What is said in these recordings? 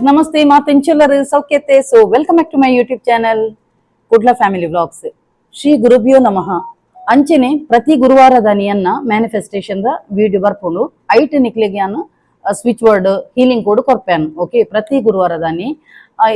Namaste ಮಾತೆಂಚುಲ್ಲರು ಸೌಖ್ಯತೆ. So welcome back to my YouTube channel Kudla family vlogs. Shri ಗುರುಭ್ಯೋ ನಮಃ. ಅಂಚನೆ ಪ್ರತಿ ಗುರುವಾರದ ನಿಯನ್ನ manifestation the video ಬರ್ಪುಂಡು. ಐಟ್ ನಿಕ್ಲೆಗ್ ಯಾನ್ switch word healing code ಕೊರ್ಪೇನು. Okay, ಪ್ರತಿ ಗುರುವಾರದಾನಿ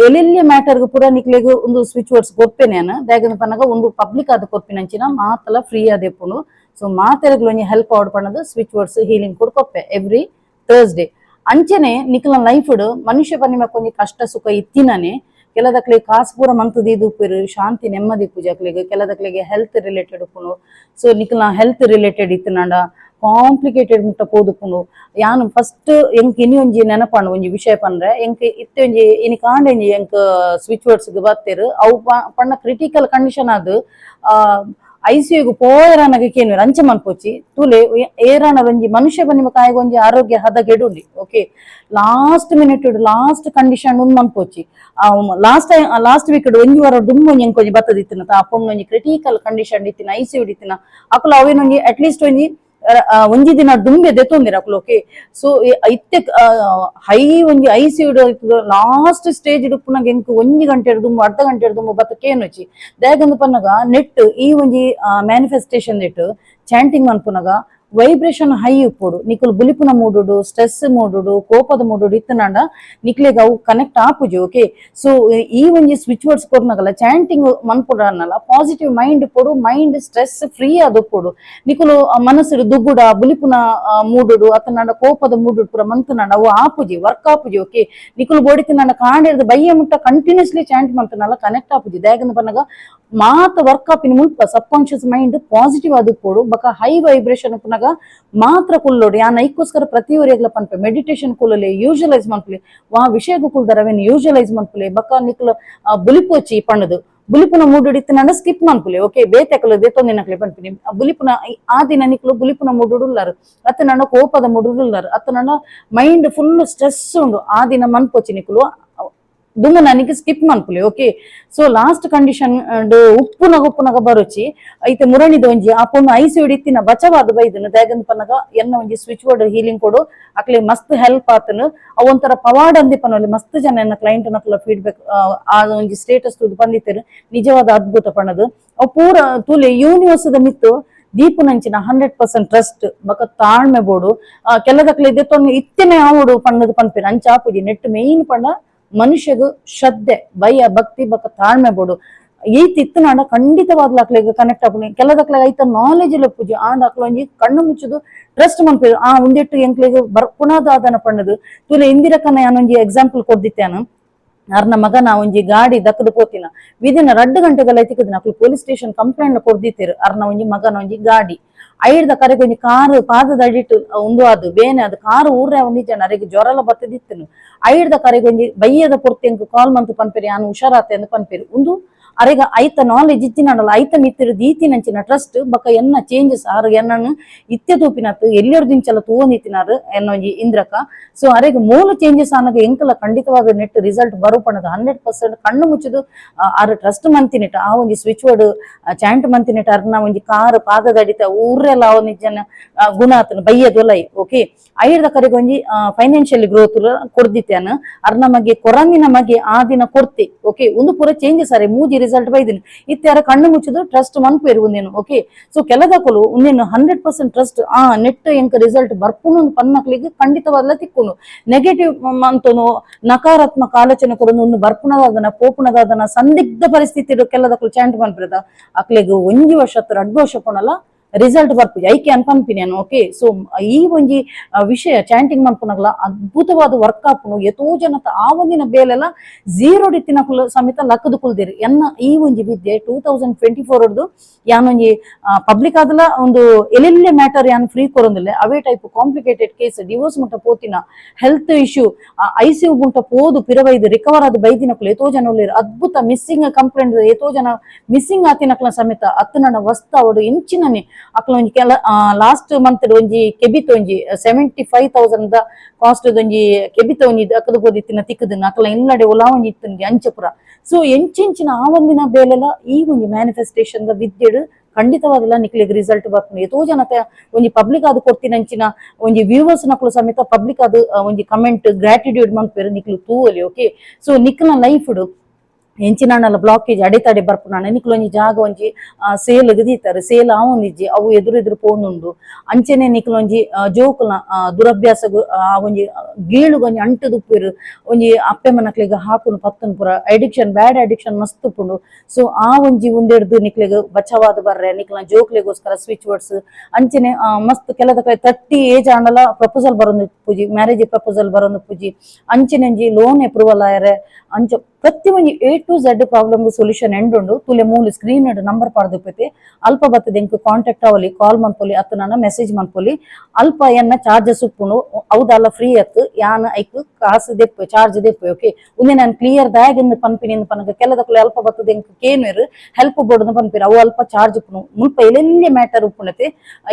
ಎಲ್ಲೆಲ್ಲಿ ಮ್ಯಾಟರ್ಗ್ ಪೂರ ನಿಕ್ಲೆಗ್ ಒಂದು ಸ್ವಿಚ್ ವರ್ಡ್ಸ್ ಕೊರ್ಪೇನೆ ಯಾನ್. ದಾಯೆಗಂದ್ ಪನ್ನಗ ಒಂದು ಪಬ್ಲಿಕ್ ಆದ್ ಕೊರ್ಪಿನಂಚಿನ ಮಾತಲ ಫ್ರೀ ಆದಿಪ್ಪುಂಡು. ಸೊ ಮಾತೆರೆಗ್ಲ ಒಂಜಿ ಹೆಲ್ಪ್ ಆವಡ್ ಪನ್ನದು switch words healing code ಕೊರ್ಪೆ every Thursday. ಅಂಚನೆ ನಿಕ್ಲ ಲೈಫ್ ಮನುಷ್ಯ ಪನ್ನಿಮ ಒಂಜಿ ಕಷ್ಟ ಸುಖ ಇತ್ತಿನನೆ. ಕೆಲದಕ್ಲೆಗ್ ಕಾಸು ಪೂರ ಮಂತ್ ದೀದ್ ಉಪ್ಪೆರ್, ಶಾಂತಿ ನೆಮ್ಮದಿ ಇಪ್ಪುಜಿ ಅಕ್ಲೆಗ್. ಕೆಲದಕ್ಲೆಗ್ ಹೆಲ್ತ್ ರಿಲೇಟೆಡ್ ಉಪ್ಪುಂಡು. ಸೊ ನಿಕ್ಲ ಹೆಲ್ತ್ ರಿಲೇಟೆಡ್ ಇತ್ತಿನಾಂಡ ಕಾಂಪ್ಲಿಕೇಟೆಡ್ ಮುಟ್ಟ ಪೋದುಪ್ಪುಂಡು. ಯಾನ್ ಫಸ್ಟ್ ಎಂಕ್ ಇನಿ ಒಂಜಿ ನೆನಪಾಂಡ್, ಒಂಜಿ ವಿಷಯ ಪಂಡ್ರೆ. ಎಂಕ್ ಇತ್ತೆ ಒಂಜಿ ಇನಿ ಕಾಂಡೆ ಒಂಜಿ ಎಂಕ್ ಸ್ವಿಚ್ ವರ್ಡ್ಸ್ ಬತ್ತೆರ್. ಅವು ಪಂಡ ಕ್ರಿಟಿಕಲ್ ಕಂಡೀಷನ್ ಆದ್ ಐಸಿಯುಗ್ ಪೋಯರನಗ ಕೇನುವೆರ್, ಅಂಚ ಮನ್ಪೊಚ್ಚಿ. ತೂಲೆ, ಏರಾನ ಒಂಜಿ ಮನುಷ್ಯ ಬನ್ನಿ ಕಾಯಿಗ್ ಒಂಜಿ ಆರೋಗ್ಯ ಹದಗೆಡುಂಡಿ. Okay, last minute last condition ಉಂದು ಮನ್ಪೊಚ್ಚಿ. Last last week ಒಂಜಿ ವಾರ ದುಂಬು ಒಂಜಿ ಎಂಕ್ ಒಂಜಿ ಬತ್ತದಿತ್ತಿನ ಆ ಪೊಣ್ಣು ಒಂಜಿ ಕ್ರಿಟಿಕಲ್ ಕಂಡೀಷನ್ ಇತ್ತಿನ, ಐಸಿಯು ಇತ್ತಿನ. ಅಕುಲು ಅವೇನೊಂಜಿ ಅಟ್ಲೀಸ್ಟ್ ಒಂಜಿ ಒಂಜಿ ದಿನ ದುಂಬೆ ದೆತ್ತೊಂದಿರ ಅಕುಲು. ಓಕೆ, ಸೊ ಇತ್ತೆ ಹೈ ಒಂಜಿ ICU last stage ಉಪ್ಪುನಗ ಎಂಕ್ ಒಂಜಿ ಗಂಟೆ ದುಂಬು, ಅರ್ಧ ಗಂಟೆ ದುಂಬು ಬತ್ತ ಕೇನುಚಿ. ದಾಯೆಗಂದ್ ಪನ್ನಗ ನೆಟ್ ಈ ಒಂಜಿ ಮ್ಯಾನಿಫೆಸ್ಟೇಷನ್ ಇಟ್ಟು ಚಾಂಟಿಂಗ್ ಮನ್ಪುನಗ ವೈಬ್ರೇಷನ್ ಹೈ ಉಪ್ಪುಡು. ನಿಕುಲು ಬುಲಿಪುನ ಮೂಡುಡು, ಸ್ಟ್ರೆಸ್ ಮೂಡುಡು, ಕೋಪದ ಮೂಡುಡು ಇತ್ತನಾಂಡ ನಿಕ್ಲೆಗ್ ಅವು ಕನೆಕ್ಟ್ ಆಪುಜಿ. ಓಕೆ, ಸೊ ಈ ಒಂಜಿ ಸ್ವಿಚ್ ವರ್ಡ್ಸ್ ಕೊರ್ನಗಲ ಚಾಂಟಿಂಗ್ ಮನ್ಪುಡನಲ್ಲ ಪಾಸಿಟಿವ್ ಮೈಂಡ್ ಪೊಡು, mind stress free ಆದ್ ಉಪ್ಪೊಡು. ನಿಕುಲು ಮನಸ್ಸುಡು ದುಗ್ಗುಡ ಬುಲಿಪುನ ಮೂಡುಡು ಅತನಾಂಡ ಕೋಪದ ಮೂಡುಡು ಪೂರ ಮಂತುನಾಂಡ ಅವು ಆಪುಜಿ, ವರ್ಕ್ ಆಪುಜಿ. ಓಕೆ, ನಿಕುಲು ಬೋಡಿತಿನಾಂಡ ಕಾಂಡೆರ್ದ್ ಬಯ್ಯ ಮುಟ್ಟ ಕಂಟಿನ್ಯೂಸ್ಲಿ ಚಾಂಟ್ ಮಂತನಲ್ಲ ಕನೆಕ್ಟ್ ಆಪುಜಿ. ದಾಯೆಗಂದ್ ಪನ್ನಗ ಮಾತ ವರ್ಕ್ ಆಪಿನ ಮುಲ್ಪ ಸಬ್ conscious mind positive ಆದ್ ಉಪ್ಪೊಡು, ಬೊಕ ಹೈ ವೈಬ್ರೇಷನ್ ಉಪ್ಪುನಗ ಮಾತ್ರ ಕುಲ್ಲೋಡು. ಯಾನ್ ಐಕ್ಕೋಸ್ಕರ ಪ್ರತಿ ಒರಿಯಗ್ಲ ಪನ್ಪೆ, ಮೆಡಿಟೇಷನ್ ಕುಲ್ಲಲೆ, ಯೂಶಲೈಸ್ ಮನ್ಪುಲೆ. ವಾ ವಿಷಯಗೂ ಕುಲ್ದರ ಅವೇನ್ ಯೂಶಲೈಸ್ ಮನ್ಪುಲೆ. ಬೊಕ ನಿಕ್ಲು ಬುಲಿಪೋಚಿ ಪಂಡದು ಬುಲಿಪುನ ಮೂಡುಡು ಇತ್ತಿನಾಂಡ ಸ್ಕಿಪ್ ಮನ್ಪುಲೆ. ಓಕೆ, ಬೇತೆಕಲು ದೇತೊಂದಿನಕ್ಲೆ ಪನ್ಪಿನಿ. ಆ ಬುಲಿಪುನ ಆ ದಿನ ನಿಕ್ಲು ಬುಲಿಪುನ ಮೂಡುಡು ಉಲ್ಲರು, ಅತ್ತನಾಂಡ ಕೋಪದ ಮೂಡುಡು ಉಲ್ಲರು, ಅತ್ತನಾಂಡ mind full stress ಉಂಡು, ಆ ದಿನ ಮನ್ಪೊಚ್ಚಿ ನಿಕ್ಲು. ದುಂಬು ನನಗೆ skip ಮನ್ಪುಲೆ. Okay, so last condition ಉಪ್ಪುನಗ ಉಪ್ಪುನಗ ಬರುಚಿ. ಐತೆ ಮುರಣಿದ ಒಂಜಿ ಆ ಪೊಣ್ಣು ಐಸಿಯು ಇತ್ತಿನ ಬಚವಾದ ಬೈದನು. ದಾಯೆಗಂದ್ ಪನ್ನಗ ಎನ್ನ ಒಂಜಿ switch board healing ಕೊಡು ಅಕ್ಲೆ ಮಸ್ತ್ ಹೆಲ್ಪ್ ಆತನು. ಅವು ಒಂಥರ ಪವಾಡ್ ಅಂದಿ ಪನೊಲಿ. ಮಸ್ತ್ ಜನ ಎನ್ನ ಕ್ಲೈಂಟ್ ನಕಲ ಫೀಡ್ಬ್ಯಾಕ್ ಆ ಒಂಜಿ ಸ್ಟೇಟಸ್ ತೂದು ಬಂದಿತ್ತರು, ನಿಜವಾದ ಅದ್ಭುತ ಪಣದು. ಅವು ಪೂರ ತೂಲೆ, ಯೂನಿವರ್ಸ್ ದ ಮಿತ್ತು ದೀಪುನಂಚಿನ 100% ಟ್ರಸ್ಟ್ ಬೊಕ ತಾಳ್ಮೆ ಬೋಡು. ಕೆಲದಕ್ಲೆ ದೆತ್ತೊಂದು ಇತ್ತನೆ ಆವೊಡು ಪಣ್ಣದು ಪನ್ಪಿನ ಅಂಚ ಆಪುಜಿ. ನೆಟ್ ಮೇನ್ ಪಂಡ ಮನುಷ್ಯಗ್ ಶ್ರದ್ಧೆ, ಭಯ, ಭಕ್ತಿ ಬೊಕ ತಾಳ್ಮೆ ಬೋಡು. ಈತ್ ಇತ್ತನಾಂಡ ಖಂಡಿತವಾಗ್ಲೂ ಅಕ್ಲೆಗ್ ಕನೆಕ್ಟ್ ಆಪುನಿ. ಕೆಲದಕ್ಲೆಗ್ ಐತ ನಾಲೆಜ್ ಲಪ್ಪುಜಿ, ಆಂಡ ಅಕ್ಲ ಒಂಜಿ ಕಣ್ಣು ಮುಚ್ಚುದು ಟ್ರಸ್ಟ್ ಮನ್ಪುದು. ಆ ಉಂದೆಟ್ಟು ಎಂಕ್ಲೆಗ್ ಬರ್ಪುಣದಾದನ ಪಣ್ಣದು. ತೂಲೆ, ಇಂದಿರಕ್ಕನ ಯಾನೊಂಜಿ ಎಕ್ಸಾಂಪಲ್ ಕೊರ್ದಿತ್ತೇನು. ಅರ್ನ ಮಗನ ಒಂಜಿ ಗಾಡಿ ದಕ್ಕದು ಪೋತಿನ ವಿದಿನ 2 ಗಂಟೆಗಳ ತಿಕ್ಕದಿನ ಅಕ್ಲು police station complaint ಕೊರ್ದಿತ್ತೇರು. ಅರ್ನ ಒಂಜಿ ಮಗನ ಒಂಜಿ ಗಾಡಿ ಐಡ್ದ ಕರೆಗೆ ಒಂಜಿ ಕಾರು ಪಾದದ ಅಡಿಟ್ಟು ಉಂದು ಅದು ಬೇನೆ ಅದು ಕಾರು ಊರ್ರೆ ಒಂಜಿ ಜನ ಅರೆಗೆ ಜ್ವರಲ ಬತ್ತದಿತ್ತನು. ಐಡ್ದ ಕರೆಗೆ ಒಂಜಿ ಬಯ್ಯದ ಪೊರ್ತು ಎಂಕ್ ಕಾಲ್ ಮಂತು ಪನ್ಪೇರಿ, ಯಾನ್ ಹುಷಾರಾತೆ ಅಂದ್ ಪನ್ಪೇರಿ. ಉಂದು ಅರೆಗ ಐತ ನಾಲೆಜ್ ಇತ್ತಿನಡಲ ಐತ ಮಿತ್ತಿರು ದೀತಿನಂಚಿನ ಟ್ರಸ್ಟ್ ಬೊಕ ಎನ್ನ ಚೇಂಜಸ್. ಆರು ಎನ್ನನ್ನು ಇತ್ತೆ ತೂಪಿನತ್ತು ಎಲ್ಲಿಯರ್ದಿಂಚಲ ತೂವೊಂದಿತ್ತಿನಾರು ಎನ್ನ ಒಂಜಿ ಇಂದ್ರಕ. ಸೊ ಅರೆಗ್ ಮೂಲ ಚೇಂಜಸ್ ಆನಗ ಎಂಕಲ ಖಂಡಿತವಾದ ನೆಟ್ ರಿಸಲ್ಟ್ ಬರುಪಣದ 100%. ಕಣ್ಣು ಮುಚ್ಚುದು ಆರು ಟ್ರಸ್ಟ್ ಮಂತಿನಿಟ ಆ ಒಂಜಿ switch word chant ಮಂತಿನಿಟ ಅರ್ನ ಒಂಜಿ ಕಾರು ಪಾದದ ಅಡಿತ ಊರೆಲ್ಲ ಒಂಜಿ ಜನ ಗುಣ ಆತನ ಬಯ್ಯದೊಲೈ. ಓಕೆ, ಐರ್ದ ಕರೆಗೆ ಒಂಜಿ ಫೈನಾನ್ಷಿಯಲ್ ಗ್ರೋತ್ ಕೊರ್ದಿತ್ತೇನ. ಅರ್ನ ಮಗೆ ಕೊರಂದಿನ ಮಗೆ ಆ ದಿನ ಕೊರ್ತಿ. ಓಕೆ, ಒಂದು ಪೂರ ಚೇಂಜಸ್ ಅರೆ ಮೂಜಿ ರಿಸಲ್ಟ್ ಬೈದಿನಿ. ಇತ್ಯಾರ ಕಣ್ಣು ಮುಚ್ಚುದು ಟ್ರಸ್ಟ್ ಮನ್ಪೇರು ಒಂದೇನು. ಓಕೆ, ಸೊ ಕೆಲದಕಲು ಒಂದೇನು 100% ಟ್ರಸ್ಟ್ ಆ ನೆಟ್ ಎಂಕ್ ರಿಸಲ್ಟ್ ಬರ್ಪುನು ಪನ್ನಕ್ಲಿಗೆ ಖಂಡಿತವಾದ್ಲ ತಿಕ್ಕುನು. ನೆಗೆಟಿವ್ ಮಂತನು ನಕಾರಾತ್ಮಕ ಆಲೋಚನೆ ಕೊರೊಂದು ಒಂದು ಬರ್ಪುಣದಾದನ ಪೋಪುಣದಾದನ ಸಂದಿಗ್ಧ ಪರಿಸ್ಥಿತಿ ಕೆಲದಕ್ಲು ಚಾಂಟ್ ಮನ್ಪಿರದ ಅಕ್ಲೆಗ್ ಒಂಜಿ ವರ್ಷ ಹತ್ರ 2 ವರ್ಷ ಪೋಣಲ ರಿಸಲ್ಟ್ ಬರ್ಪುಜಿ. ಐಕೆ ಅನ್ಪನ್ಪಿನಿ. ಓಕೆ, ಸೊ ಈ ಒಂಜಿ ವಿಷಯ ಚಾಂಟಿಂಗ್ ಮನ್ಪುನಗಲ ಅದ್ಭುತವಾದ ವರ್ಕ್ ಆಪುನು. ಎತೋ ಜನತ ಆ ಒಂದಿನ ಬೇಲೆಲ್ಲ ಝೀರೋ ಡಿತ್ತಿನಕುಲು ಸಮೇತ ಲಕ್ಕದು ಕುಲ್ದಿರಿ. ಎನ್ನ ಈ ಒಂಜಿ ವಿದ್ಯೆ 2024 ಯಾನೊಂಜಿ ಪಬ್ಲಿಕ್ ಆದಲ ಒಂದು ಎಲ್ಲೆಲ್ಲೆ ಮ್ಯಾಟರ್ ಯಾನ್ ಫ್ರೀ ಕೊರೊಂದಿಲ್ಲ. ಅವೇ type complicated case, divorce ಮುಟ್ಟ ಪೋತಿನ, health issue, ICU ಮುಟ್ಟ ಪೋದು ಪಿರವೈದು ರಿಕವರ್ ಆದ ಬೈದಿನಕುಲು ಏತೋ ಜನ ಉಲ್ಲೆರ್. ಅದ್ಭುತ ಮಿಸ್ಸಿಂಗ್ ಕಂಪ್ಲೇಂಟ್, ಏತೋ ಜನ ಮಿಸ್ಸಿಂಗ್ ಆತಿನಕ್ಲ ಸಮೇತ ಅತ್ತನನ ವಸ್ತು ಅವಡು ಇಂಚಿನನೆ ಅಕ್ಲ ಒಂಜಿ ಕೆಲ ಲಾಸ್ಟ್ ಮಂತ್ ಒಂಜಿ ಕೆಬಿತ ಒಂಜಿ 75,000 ಕಾಸ್ಟ್ ಒಂಜಿ ಕೆಬಿತ ಒಂಜಿ ಅಕ್ಕದ ಪೋದಿತ್ತಿನ ತಿಕ್ಕದನ್ನ ಅಕ್ಲ ಇಲ್ಲಡೆ ಒಲಾ ಒಂಜಿ ಇತ್ತನ್ಗೆ ಅಂಚಪುರ. ಸೊ ಎಂಚಿಂಚಿನ ಆ ಒಂದಿನ ಬೇಲೆಲ ಈ ಒಂಜಿ ಮ್ಯಾನಿಫೆಸ್ಟೇಷನ್ the ವಿದ್ಯೆಡ್. ಖಂಡಿತವಾಗ್ಲ ನಿಕ್ಲೆಗ್ ರಿಸಲ್ಟ್ ಬರ್ಪುಂಡು. ಏತೋ ಜನತೆ ಒಂಜಿ ಪಬ್ಲಿಕ್ ಆದ್ ಕೊರ್ತಿನಂಚಿನ ಒಂಜಿ ವ್ಯೂವರ್ಸ್ ನಕುಲು ಸಮೇತ ಪಬ್ಲಿಕ್ ಆದ್ ಒಂಜಿ ಕಮೆಂಟ್ ಗ್ರಾಟಿಟ್ಯೂಡ್ ಮನ್ಪೆರ್, ನಿಕ್ಲು ತೂವಲಿ. ಓಕೆ, ಸೊ ನಿಕ್ಲ ಲೈಫ್ ಎಂಚಿನಾಂಡಲ ಬ್ಲಾಕೇಜ್ ಅಡೆತಡೆ ಬರ್ಪುನಾಂಡ ನಿಕ್ಲು ಒಂಜಿ ಜಾಗ ಒಂಜಿ ಸೇಲ್ ದೀತಾರೆ, ಸೇಲ್ ಆವೊಂದಿಜ್ಜಿ, ಅವು ಎದುರು ಎದುರು ಪೋನುಂಡು. ಅಂಚನೆ ನಿಕ್ಲು ಒಂಜಿ ಜೋಕುಲ ದುರಭ್ಯಾಸಗ್ ಆ ಒಂಜಿ ಗೀಳುಗ್ ಒಂಜಿ ಅಂಟುದುಪ್ಪೆರ್, ಒಂಜಿ ಅಪ್ಪೆ ಮನಕ್ಲೆಗ್ ಹಾಕುನು ಪತ್ತುನು ಪೂರ addiction, bad addiction ಮಸ್ತ್ ಉಪ್ಪುಂಡು. ಸೊ ಆ ಒಂಜಿ ಉಂದೆಡ್ದು ನಿಕ್ಲೆಗ್ ಬಚಾವಾದ್ ಬರ್ರೆ ನಿಕ್ಲ ಜೋಕ್ಲೆಗೋಸ್ಕರ ಸ್ವಿಚ್ ವರ್ಡ್ಸ್. ಅಂಚನೆ ಮಸ್ತ್ ಕೆಲದಕ್ಲೆ 30 ಏಜ್ ಆಂಡಲ ಪ್ರಪೋಸಲ್ ಬರೊಂದು ಪೂಜಿ, ಮ್ಯಾರೇಜ್ ಪ್ರಪೋಸಲ್ ಬರೊಂದು ಪೂಜಿ. ಅಂಚನೆ ಒಂಜಿ ಲೋನ್ ಅಪ್ರೂವಲ್ ಆಯರೆ, ಅಂಚ ಪ್ರತಿ ಒಂಜಿ A to Z problem solution ಎಂಡುಂಡು. ತುಲೆ ಮೂಲು ಸ್ಕ್ರೀನ್ ನಂಬರ್ ಪಾಡ್ದು ಅಲ್ಪ ಬತ್ತದ ಎಂಕ್ ಕಾಂಟ್ಯಾಕ್ಟ್ ಆವಲಿ, ಕಾಲ್ ಮನ್ಪೊಲಿ ಅತ್ತ ನನ್ನ ಮೆಸೇಜ್ ಮನ್ಪೊಲಿ. ಅಲ್ಪ ಎನ್ನ ಚಾರ್ಜಸ್ ಉಪ್ಪುಂಡು, ಹೌದಲ್ಲ? ಫ್ರೀ ಅತ್ತು, ಯಾನ್ ಐಕ್ ಕಾಸು ದೆಪ್ಪು, ಚಾರ್ಜ್ ದೆಪ್ಪು. ಓಕೆ, ಉಂದೆ ನಾನು ಕ್ಲಿಯರ್ ದಾಯಗಿಂದ ಪನ್ಪಿನಿ ಪನಗ ಕೆಲದಕ್ಲೆ ಅಲ್ಪ ಬತ್ತದ ಎಂಕ್ ಕೇನ್ವೆರ್, ಹೆಲ್ಪ್ ಬೋಡುದು ಪನ್ಪಿರ. ಅವು ಅಲ್ಪ ಚಾರ್ಜ್ ಉಪ್ಪುನು. ಮುಲ್ಪ ಎಲ್ಲೆಲ್ಲಿ ಮ್ಯಾಟರ್ ಉಪ್ಪುನತೆ,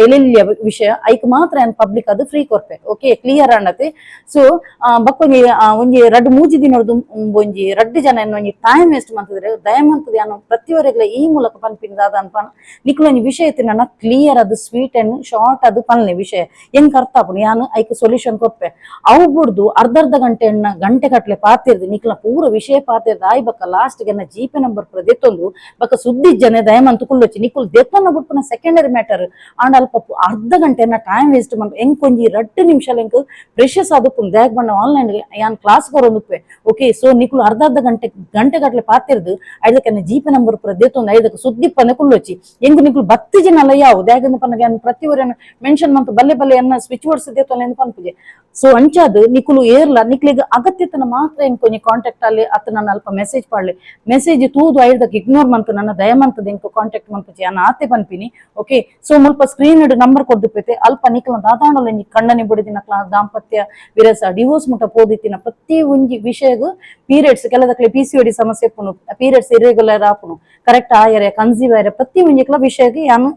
ಎಲ್ಲೆಲ್ಲಿ ವಿಷಯ ಐಕ್ ಮಾತ್ರ ಯಾನ್ ಪಬ್ಲಿಕ್ ಅದು ಫ್ರೀ ಕೊರ್ಪೆ. ಓಕೆ, ಕ್ಲಿಯರ್ ಆಂಡತೆ? ಸೊ ಬಕ್ಕೊಂಜಿ ಒಂಜಿ ರಡ್ಡ್ ಮೂಜಿ ದಿನೊರ್ದು ಒಂಜಿ ರಡ್ಡ್ ಜನ ಒಂಜಿ ಟೈಮ್ ವೇಸ್ಟ್ ಮಂತಿದ್ರೆ ದಯಮಂತದ ಯಾನು ಪ್ರತಿಯೊರೆಗ್ಲ ಈ ಮೂಲಕ ಪನ್ಪಿನ ದಾದ ಅನ್ಪ, ನಿಕ್ಲು ಒಂಜಿ ವಿಷಯ ನನ್ನ ಕ್ಲಿಯರ್ ಅದು sweet and short ಅದು ಪನ್ಲೆ. ವಿಷಯ ಎಂಕ್ ಅರ್ಥ ಆಪುಂಡು, ಯಾನು ಐಕ್ ಸೊಲ್ಯೂಷನ್ ಕೊರ್ಪೆ. ಅವು ಬುಡ್ದು ಅರ್ಧ ಅರ್ಧ ಗಂಟೆ ಎಣ್ಣ ಗಂಟೆ ಕಟ್ಲೆ ಪಾತಿರ್ದು ನಿಕ್ಲ ಪೂರ ವಿಷಯ ಪಾತಿರ್ದು ಆಯ್ ಬಕ್ಕ ಲಾಸ್ಟ್ ಗೆ ಜಿ ಪೇ ನಂಬರ್ ಪೂರ ದೆತ್ತೊಂದು ಬಕ್ಕ ಸುದ್ದಿ ಜನ ದಯಮಂತು ಕುಲ್ಲೊಚ್ಚಿ. ನಿಕುಲ್ ದೆತ್ತೊನ್ನ ಬುಡ್ಪುನ ಸೆಕೆಂಡರಿ ಮ್ಯಾಟರ್, ಆಂಡ ಅಲ್ಪ ಅರ್ಧ ಗಂಟೆ ಟೈಮ್ ವೇಸ್ಟ್ ಮನ್ಪ ಎಂಕ್ ಒಂಜಿ 2 ನಿಮಿಷ ಎಂಕ್ ಪ್ರೆಷಸ್ ಆದುಪ್ಪುಂಡು. ದಾಯೆಗ್ ಪಂಡ ಆನ್ಲೈನ್ ಯಾನ್ ಕ್ಲಾಸ್ ಕೊರೊಂದುಪ್ಪೆ. ಓಕೆ, ಸೊ ನಿಕುಲು ಅರ್ಧ ಅರ್ಧ ಗಂಟೆ ಗಂಟೆ ಗಟ್ಲೆ ಪಾತಿರ್ದು ಐದಕ್ಕೆ G pay number ಪೂರ ದೆತ್ತೊಂದು ಐದಕ್ಕೆ ಸುದ್ದಿ ಪಂದೆ ಕುಲ್ಲೊಚ್ಚಿ. ಎಂಕ್ ನಿಕುಲು ಬತ್ತಿ ಜನ ಅಲ್ಲ ಯಾವು ದಾಯೆಗ್ ಪನ್ನಗ ಯಾನ್ ಪ್ರತಿ ಒರಿಯನ್ ಮೆನ್ಷನ್ ಮಂತು ಬಲ್ಲೆ ಬಲ್ಲೆ ಎನ್ನ ಸ್ವಿಚ್ ವರ್ಡ್ಸ್ ದೆತ್ತೊಂದು ಪನ್ಪುಜೆ. ಸೊ ಅಂಚಾದ್ ನಿಕುಲು ಏರ್ಲ ನಿಕ್ಲೆಗ್ ಅಗತ್ಯತನ ಮಾತ್ರ ಎಂಕ್ ಒಂಜಿ ಕಾಂಟ್ಯಾಕ್ಟ್ ಅಲ್ಲಿ ಅತ್ತ ನನ್ನ ಅಲ್ಪ ಮೆಸೇಜ್ ಪಾಡ್ಲೆ. ಮೆಸೇಜ್ ತೂದು ಐದಕ್ಕೆ ಇಗ್ನೋರ್ ಮಂತು ನನ್ನ ದಯಮಂತದ ಎಂಕ್ ಕಾಂಟ್ಯಾಕ್ಟ್ ಮನ್ಪುಜಿ, ಯಾನ್ ಆತೆ ಪನ್ಪಿನಿ. ಓಕೆ, ಸೊ ಮುಲ್ಪ ಸ್ಕ್ರೀನ್ ನಂಬರ್ ಕೊರ್ದುಪೈತೆ. ಅಲ್ಪ ನಿಕ್ಲ ದಾದಾಂಡಲ ಒಂಜಿ ಕಣ್ಣನಿ ಬುಡಿದಿನ ದಾಂಪತ್ಯ ವಿರಸ, ಡಿವೋರ್ಸ್ ಮುಟ್ಟ ಪೋದಿತ್ತಿನ ಪ್ರತಿ ಒಂಜಿ ವಿಷಯಗ್, ಪೀರಿಯಡ್ಸ್, ಕೆಲದಕ್ಲೆ ಪಿಸಿಒಡಿ ಸಮಸ್ಯೆ ಉಪ್ಪುಂಡು, ಪೀರಿಯಡ್ಸ್ ಇರೆಗ್ಯುಲರ್ ಆಪುಂಡು, ಕರೆಕ್ಟ್ ಆಯರೆ, ಕನ್ಸೀವ್ ಆಯರೆ, ಪ್ರತಿ ಒಂಜಿಕ್ಲ ವಿಷಯಗ್ ಯಾನು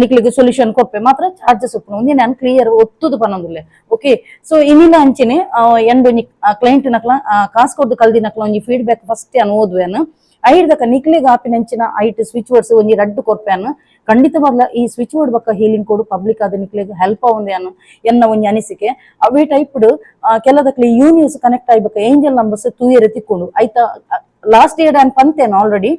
ನಿಕ್ಲೆಗ್ ಸೊಲ್ಯೂಷನ್ ಕೊರ್ಪೆ. ಮಾತ್ರ ಚಾರ್ಜಸ್ ಉಪ್ಪುಂಡು. ಒಂಜಿ ನಾನು ಕ್ಲಿಯರ್ ಒತ್ತುದು ಪನೊಂದುಲ್ಲೆ. ಓಕೆ, ಸೊ ಇನ್ನಿಲ್ಲ ಅಂಚೆನೆ ಎಂಡ್ ಒಂಜಿ ಕ್ಲೈಂಟ್ ನಕ್ಲ ಕಾಸು ಕೊರ್ದು ಕಲ್ದಿನಕ್ಲ ಒಂಜಿ ಫೀಡ್ಬ್ಯಾಕ್ ಫಸ್ಟ್ ಯಾನ್ ಓದುವೆನ್. ಐಡ್ದಕ ನಿಕ್ಲೆಗ್ ಆಪಿನಂಚಿನ ಐಟ್ ಸ್ವಿಚ್ ವರ್ಡ್ಸ್ ಒಂಜಿ ರಡ್ಡು ಕೊರ್ಪೆನ್. ಖಂಡಿತವಾಗ್ಲ ಈ ಸ್ವಿಚ್ ವರ್ಡ್ ಬಕ್ಕ ಹೀಲಿಂಗ್ ಕೊಡು ಪಬ್ಲಿಕ್ ಆದ ನಿಕ್ಲೆಗ್ ಹೆಲ್ಪ್ ಆವಂದೆ ಅನ್ನು ಎನ್ನ ಒಂಜಿ ಅನಿಸಿಕೆ. ಅವೇ ಟೈಪ್ ಕೆಲದಕ್ಲೆ ಯೂನಿವರ್ಸ್ ಕನೆಕ್ಟ್ ಆಯ್ಬೇಕ ಏಂಜಲ್ ನಂಬರ್ಸ್ ತೂಯರೆ ತಿಕ್ಕೊಂಡು ಆಯ್ತಾ. ಲಾಸ್ಟ್ ಇಯರ್ ನಾನು ಪಂತೇನೆ ಆಲ್ರೆಡಿ,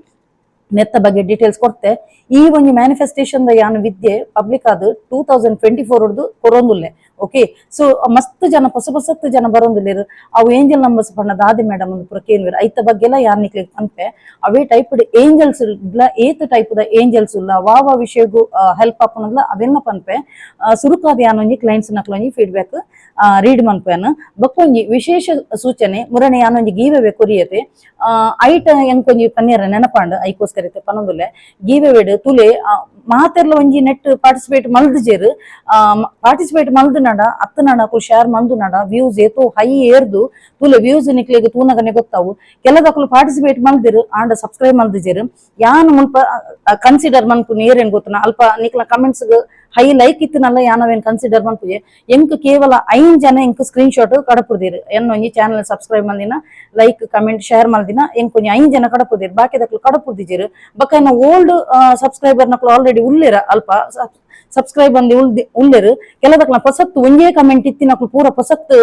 ನೆತ್ತ ಬಗ್ಗೆ ಡೀಟೇಲ್ಸ್ ಕೊಡ್ತೆ. ಈ ಒಂಜಿ ಮ್ಯಾನಿಫೆಸ್ಟೇಷನ್ the ಯಾನ್ ವಿದ್ಯೆ ಪಬ್ಲಿಕ್ ಆದ್ 2024 ಕೊರೊಂದುಲ್ಲೆ. ಓಕೆ, ಸೊ ಮಸ್ತ್ ಜನ ಹೊಸ ಹೊಸತ್ ಜನ ಬರೋಂದುಲ್ಲೆರ್. ಅವು ಏಂಜಲ್ ನಂಬರ್ಸ್ ಪಂಡ ದಾದಿ ಮೇಡಮ್ ಒಂದು ಪೂರ ಕೇನ್ವೆರ್. ಐತ ಬಗ್ಗೆ ಎಲ್ಲ ಯಾನ್ ನಿಕ್ಲೆಗ್ ಪನ್ಪೆ. ಅವೇ ಟೈಪ್ ಏಂಜಲ್ಸ್ ಏತ್ type the angels ಉಲ್ಲ, ವಾ ವಾ ವಿಷಯಗು ಹೆಲ್ಪ್ ಆಪುನಲ್ಲ, ಅವೆಲ್ಲ ಪನ್ಪೆ. ಸುರುಕಾದ ಯಾನ್ ಒಂಜಿ ಕ್ಲೈಂಟ್ಸ್ ನಕ್ಲ ಒಂಜಿ ಫೀಡ್ಬ್ಯಾಕ್ ರೀಡ್ ಮನ್ಪೆನ್. ಬೊಕ್ಕ ಒಂಜಿ ವಿಶೇಷ ಸೂಚನೆ, ಮುರಣೆ ಯಾನ್ ಒಂಜಿ ಗೀವೆವೆ ಕೊರಿಯತೆ. ಐಟ ಎಂಕೊಂಜಿ ಪನ್ಯರ ನೆನಪಾಂಡ್, ಐಕೋಸ್ಕರ ಇತ್ತೆ ಪನೊಂದುಲ್ಲೆ. ಗೀವೆವೆಡ್ ತುಲೆ ಮಾತೆರ್ಲ ಒಂಜಿ ನೆಟ್ ಪಾರ್ಟಿಸಿಪೇಟ್ ಮಲ್ದಿಜೆರ್. ಪಾರ್ಟಿಸಿಪೇಟ್ ಮಲ್ದು ನಡ ಅತ್ತ ನಡ ಅಕುಲು ಶೇರ್ ಮಲ್ದು ನಡ ವ್ಯೂಸ್ ಏತೋ ಹೈ ಏರ್ದು ತುಲೆ. ವ್ಯೂಸ್ ನಿಕ್ಲೆಗ್ ತೂನಗನೆ ಗೊತ್ತಾವು. ಕೆಲದಕುಲು ಪಾರ್ಟಿಸಿಪೇಟ್ ಮಲ್ದಿರು ಆಂಡ ಸಬ್ಸ್ಕ್ರೈಬ್ ಮಲ್ದಿಜೆರ್. ಯಾನ್ ಮುಲ್ಪ ಕನ್ಸಿಡರ್ ಮನ್ಪು ಏರೇನ್ ಗೊತ್ತನ, ಅಲ್ಪ ನಿಕ್ಲ comments high like ಇತ್ತನಲ್ಲ, ಯಾನವೇನ್ ಕನ್ಸಿಡರ್ ಮನ್ಪುಜೆ. ಎಂಕ್ ಕೇವಲ 5 ಜನ ಎಂಕ್ ಸ್ಕ್ರೀನ್ ಶಾಟ್ ಕಡಪುದಿರ್. ಎನ್ನ ಒಂಜಿ ಚಾನಲ್ ಸಬ್ಸ್ಕ್ರೈಬ್ ಮಲ್ದಿನ, like comment share ಮಲ್ದಿನ ಎಂಕ್ ಒಂಜಿ 5 ಜನ ಕಡಪುದಿರ್, ಬಾಕಿದಕ್ಲು ಕಡಪುದಿಜೆರ್. ಬೊಕ್ಕ ಎನ್ನ ಓಲ್ಡ್ ಸಬ್ಸ್ಕ್ರೈಬರ್ ನಕ್ಲು ಆಲ್ರೆಡಿ ಉಲ್ಲೇರ, ಅಲ್ಪ ಸಬ್ಸ್ಕ್ರೈಬ್ ಅಂದಿ ಉಲ್ದಿ ಉಲ್ಲೇರು. ಕೆಲದಕ್ಲ ಪೊಸತ್ತು ಒಂಜೇ ಕಮೆಂಟ್ ಇತ್ತಿನಕ್ಲು ಪೂರ ಪೊಸತ್ತು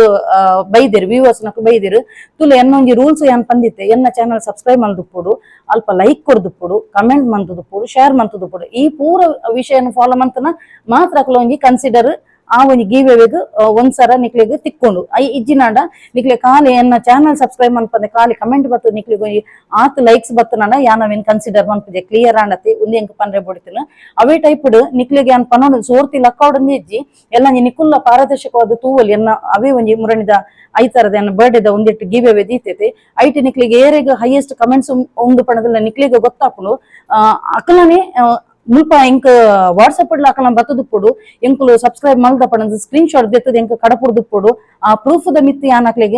ಬೈದೆರ್, ವ್ಯೂವರ್ಸ್ ನಕ್ಲು ಬೈದೆರ್. ತುಲೆ ಎನ್ನ ಒಂಜಿ ರೂಲ್ಸ್ ಯಾನ್ ಪಂದಿತ್ತೆ, ಎನ್ನ ಚಾನಲ್ ಸಬ್ಸ್ಕ್ರೈಬ್ ಮಲ್ದುಪ್ಪೊಡು, ಅಲ್ಪ ಲೈಕ್ ಕೊರ್ದುಪ್ಪೊಡು, ಕಮೆಂಟ್ ಮಂತುದುಪ್ಪೊಡು, ಶೇರ್ ಮಂತುದುಪ್ಪೊಡು. ಈ ಪೂರ ವಿಷಯನ ಫಾಲೋ ಮಂತನ ಮಾತ್ರ ಅಕ್ಲ ಒಂಜಿ ಕನ್ಸಿಡರ್ ಆ ಒಂಜಿ ಗೀವೆವೆಗ್ ಒಂದ್ಸರ ನಿಕ್ಲೆಗ್ ತಿಕ್ಕೊಂಡು. I ಇಜ್ಜಿನಾಂಡ ನಿಕ್ಲೆ ಖಾಲಿ ಎನ್ನ ಚಾನಲ್ ಸಬ್ಸ್ಕ್ರೈಬ್ ಮನ್ಪಂದೆ ಖಾಲಿ ಕಮೆಂಟ್ ಬತ್ತು ನಿಕ್ಲೆಗ್ ಒಂಜಿ ಆತ್ ಲೈಕ್ಸ್ ಬತ್ತನಾಂಡ ಯಾನ್ ಅವೇನ್ ಕನ್ಸಿಡರ್ ಮನ್ಪುಜೆ. ಕ್ಲಿಯರ್ ಆಂಡತಿ? ಉಂದು ಎಂಕ್ ಪನ್ರೆ ಬೊಡಿತಿನ. ಅವೇ ಟೈಪ್ ನಿಕ್ಲೆಗ್ ಯಾನ್ ಪನೊಂದು ಸೋರ್ತಿ ಲಕ್ಕೌಡ್ ಇಜ್ಜಿ. ಎಲ್ಲ ನಿಕುಲ್ಲ ಪಾರದರ್ಶಕವಾದ ತೂವಲಿ. ಎನ್ನ ಅವೇ ಒಂಜಿ ಮುರಣಿದ ಐತರದ ಎನ್ನ ಬರ್ಡೇದ ಒಂದಿಟ್ಟು ಗಿವ್ ಅವೇ ದೀತೈತೆ. ಐಟ್ ನಿಕ್ಲೆಗ್ ಏರೆಗ್ ಹೈಯೆಸ್ಟ್ ಕಮೆಂಟ್ಸ್ ಉಂಡು ಪಣದಲ್ಲ ನಿಕ್ಲೆಗ್ ಗೊತ್ತಾಪುಂಡು. ಅಕಲನೆ ಮುಲ್ಪ ಎಂಕ್ ವಾಟ್ಸಪ್ ಅಕಲ ಬತ್ತದುಪ್ಪೊಡು, ಎಂಕುಲು ಸಬ್ಸ್ಕ್ರೈಬ್ ಮಲ್ದ ಪಣದ ಸ್ಕ್ರೀನ್ ಶಾಟ್ ದೆತ್ತದ ಎಂಕ್ ಕಡಪುಡ್ದುಪ್ಪೊಡು. ಆ ಪ್ರೂಫ್ ದ ಮಿತ್ ಯಾನ್ ಅಕ್ಲೆಗ್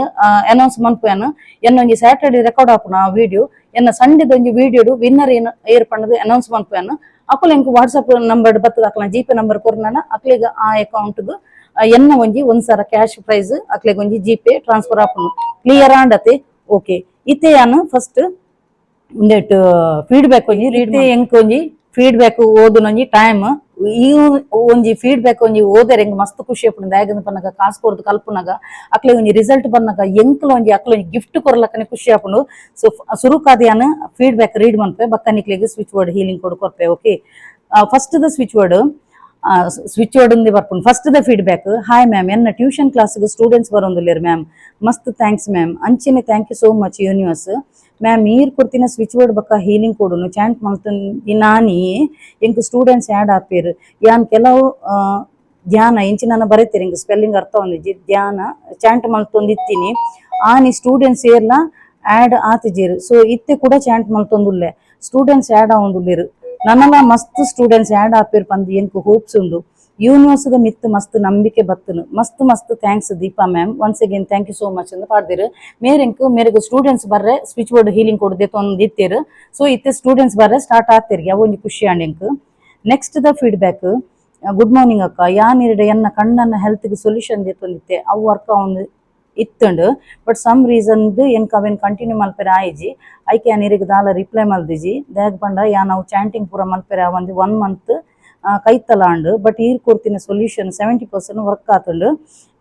ಅನೌನ್ಸ್ ಮನ್ಪುಯಾನ. ಎನ್ನ ಒಂಜಿ ಸ್ಯಾಟರ್ಡೆ ರೆಕಾರ್ಡ್ ಆಪುನ ಆ ವಿಡಿಯೋ, ಎನ್ನ ಸಂಡೆದ ಒಂಜಿ ವಿಡಿಯೋಡು ವಿನ್ನರ್ ಏನ್ ಏರ್ ಪಣದು ಅನೌನ್ಸ್ ಮನ್ಪುಯಾನ. ಅಕುಲು ಎಂಕ್ ವಾಟ್ಸಪ್ ನಂಬರ್ ಬತ್ತದ ಅಕ್ಲ G pay number ಕೊರ್ನಾನ ಅಕ್ಲೆಗ್ ಆ ಅಕೌಂಟ್ ಎನ್ನ ಒಂಜಿ ಒಂದ್ಸರ ಕ್ಯಾಶ್ ಪ್ರೈಸ್ ಅಕ್ಲೆಗ್ ಒಂಜಿ G pay transfer ಆಪುಂಡು. ಕ್ಲಿಯರ್ ಆಂಡತೆ? ಓಕೆ, ಇತ್ತೆ ಯಾನ್ ಫಸ್ಟ್ ಉಂದೆಟ್ ಫೀಡ್ಬ್ಯಾಕ್ ಒಂಜಿ ರೀಡ್, ಎಂಕ್ ಒಂಜಿ Feedback ಓದುನೊಂಜಿ time. ಈ ಒಂಜಿ ಫೀಡ್ಬ್ಯಾಕ್ ಒಂಜಿ ಓದರೆ ಎಂಕ್ ಮಸ್ತ್ ಖುಷಿ ಆಪುಂಡು. ದಾಯೆಗಂದ್ ಪನ್ನಗ ಕಾಸು ಕೊರ್ದು ಕಲ್ಪುನಗ ಅಕ್ಲೆ ಒಂಜಿ ರಿಸಲ್ಟ್ ಬನ್ನಗ ಎಂಕ್ಲ ಒಂಜಿ ಅಕ್ಲೆ ಒಂಜಿ ಗಿಫ್ಟ್ ಕೊರ್ಲಕ್ಕನೆ ಖುಷಿ ಆಪುಂಡು. ಸೊ ಸುರುಕಾದ್ ಯಾನ್ ಫೀಡ್ಬ್ಯಾಕ್ ರೀಡ್ ಮನ್ಪೆ, ಬಕ್ಕ ನಿಕ್ಲೆಗ್ switch board healing code ಕೊರ್ಪೆ. Okay, first the switch board, switch board ఉంది ಬರ್ಪುಂಡು. First the feedback. Hi ma'am, ಎನ್ನ tuition class students ಬರೋಂದುಲ್ಲೆರ್ ma'am. ಮಸ್ತ್ thanks ma'am. ಅಂಚೆನೆ thank you so much universe ma'am. ಈರ್ ಕೊಡ್ತಿನ switch board ಬಕ್ಕ healing ಕೋಡುನು chant ಮಲ್ತು ನಾನಿ ಎಂಕ್ students add ಆಪೇರು. ಯಾನ್ ಕೆಲವು ಧ್ಯಾನ ಇಂಚಿನ ಬರೀತೀರಿ, ಇಂಕ್ ಸ್ಪೆಲ್ಲಿಂಗ್ ಅರ್ಥ ಒಂದಿಜ್ಜಿ, ಧ್ಯಾನ ಚಾಂಟ್ ಮಲ್ತೊಂದಿತ್ತೀನಿ. ಆನಿ ಸ್ಟೂಡೆಂಟ್ಸ್ ಏರ್ಲ ಆಡ್ ಆತಿಜೇರು. ಸೊ ಇತ್ತೆ ಕೂಡ ಚಾಂಟ್ ಮಲ್ತೊಂದುಲ್ಲೆ, ಸ್ಟೂಡೆಂಟ್ಸ್ ಆಡ್ ಆವೊಂದುಲ್ಲೆರ್. ನನಲ ಮಸ್ತ್ ಸ್ಟೂಡೆಂಟ್ಸ್ ಆಡ್ ಆಪೇರ್ ಪಂದ್ ಎಂಕ್ ಹೋಪ್ಸ್ ಉಂಡು. ಯೂನಿವರ್ಸ್ದ ಮಿತ್ ಮಸ್ತ್ ನಂಬಿಕೆ ಬತ್ತನು. ಮಸ್ತ್ ಮಸ್ತ್ thanks Deepa ma'am. Once again thank you so much ಅಂತ ಪಾಡ್ದಿರು. ಮೇರೆಂಕ್ ಮೇರೆಗ್ ಸ್ಟೂಡೆಂಟ್ಸ್ ಬರ್ರೆ switch board healing code ತೊಂದಿತ್ತೇರು. So ಇತ್ತೆ ಸ್ಟೂಡೆಂಟ್ಸ್ ಬರ್ರೆ ಸ್ಟಾರ್ಟ್ ಆಗ್ತೇರಿಗೆ, ಅವೊಂಜಿ ಖುಷಿ ಆಂಡ್ ಎಂಕ್. Next the feedback. Good morning ಅಕ್ಕ, ಯಾನ್ ಇರಡೆ ಎನ್ನ ಕಣ್ಣನ್ನ ಹೆಲ್ತ್ಗೆ ಸೊಲ್ಯೂಷನ್ ದೆತ್ತೊಂದಿತ್ತೆ. ಅವು ವರ್ಕ್ ಒಂದು ಇತ್ತುಂಡು, but some reason ಎಂಕ್ ಅವೆನ್ ಕಂಟಿನ್ಯೂ ಮಲ್ಪೆರೆ ಆಯಿಜಿ. ಐಕೆ ಯಾನ್ ಇರೆಗ್ ದಾಲ ರಿಪ್ಲೈ ಮಲ್ದಿಜಿ. ದಾಯೆಗ್ ಪಂಡ ಯಾನ್ ಅವು ಚಾಂಟಿಂಗ್ ಪೂರ ಮಲ್ಪೆರೆ ಒಂದು ಒನ್ ಮಂತ್ ಕೈತಲ ಆಂಡ್. ಬಟ್ ಈರ್ ಕೊರ್ತಿನ ಸೊಲ್ಯೂಷನ್ 70% ವರ್ಕ್ ಆತುಂಡು.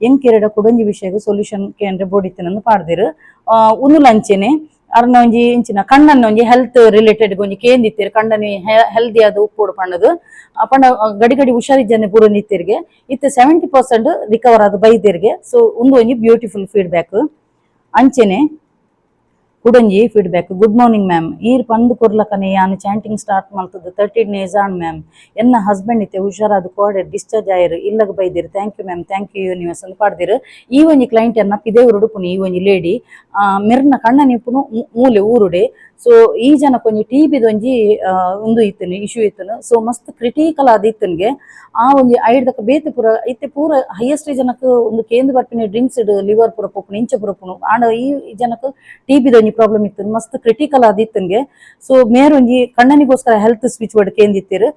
ಎಂಕ್ ಇರೆಡ ಕುಡೊಂಜಿ ವಿಷಯಗ್ ಸೊಲ್ಯೂಷನ್ ಕೇಂದ್ರ ಬೋಡಿತ್ತಿನಂದು ಪಾಡ್ದಿರು. ಉಂದುಲ ಅಂಚೆನೆ ಅರ್ನ ಒಂಜಿ ಇಂಚಿನ ಕಣ್ಣನ್ನ ಒಂಜಿ ಹೆಲ್ತ್ ರಿಲೇಟೆಡ್ ಒಂಜಿ ಕೇಂದಿತ್ತೀರ್. ಕಣ್ಣನಿ ಹೆಲ್ದಿ ಆದ್ ಉಪ್ಪೊಡು ಪಂಡದು ಪಂಡ ಗಡಿ ಗಡಿ ಹುಷಾರಿಜ್ಜನೆ ಪೂರ ನಿತ್ತಿರ್ಗೆ. ಇತ್ತೆ 70% ರಿಕವರ್ ಆದ್ ಬೈದಿರ್ಗೆ. ಸೊ ಉಂದು ಒಂಜಿ ಬ್ಯೂಟಿಫುಲ್ ಫೀಡ್ಬ್ಯಾಕ್. ಅಂಚೆನೆ ಕುಡೊಂಜಿ feedback. Good morning ma'am, ಈರ್ ಪಂದ್ ಕೊರ್ಲಕನೆ ಯಾನ್ ಚಾಂಟಿಂಗ್ ಸ್ಟಾರ್ಟ್ ಮಲ್ತದ್ದು 30 ಡೇಸ್ ಆಂಡ್ ಮ್ಯಾಮ್. ಎನ್ನ ಹಸ್ಬೆಂಡ್ ಇತ್ತೆ ಹುಷಾರಾದ್ ಕೋಡೆ discharge ಆಯರು, ಇಲ್ಲಗ ಬೈದಿರು. Thank you ma'am, thank you universe ಅಂತ ಪಾಡ್ದಿರು. ಈ ಒಂಜಿ ಕ್ಲೈಂಟ್ ಎನ್ನ ಪಿದೆ ಉರುಡುಪುನು. ಈ ಒಂಜಿ ಲೇಡಿ ಮೆರ್ನ ಕಣ್ಣ ನಿಪ್ಪುನು ಮೂಲೆ ಊರುಡೆ. ಸೊ ಈ ಜನಕ್ಕೆ ಒಂಜಿ ಟಿಬಿದೊಂಜಿ ಉಂದು ಇತ್ತನು, ಇಶ್ಯೂ ಇತ್ತನು. ಸೊ ಮಸ್ತ್ ಕ್ರಿಟಿಕಲ್ ಆದ್ ಇತ್ತನ್ಗೆ. ಆ ಒಂಜಿ ಐಡ್ದಕ ಬೇತೆ ಪೂರ ಇತ್ತೆ ಪೂರ ಹೈಯೆಸ್ಟ್ ಜನಕ್ಕೆ ಒಂದು ಕೇಂದ್ರ ಬರ್ಪಿನ ಡ್ರಿಂಕ್ಸ್ ಲಿವರ್ ಪೂರ ಪೋಪುನು, ಇಂಚ ಪೂರ ಪೋಪುನು. ಆಂಡ ಈ ಜನಕ್ಕೆ ಟಿಬಿದೊಂಜಿ ಪ್ರಾಬ್ಲಮ್ ಇತ್ತು, ಮಸ್ತ್ ಕ್ರಿಟಿಕಲ್ ಆದ್ ಇತ್ತನ್ಗೆ. ಸೊ ಮೇರೊಂಜಿ ಕಣ್ಣನಿಗೋಸ್ಕರ health switch board ಕೇಂದಿತ್ತೀರು.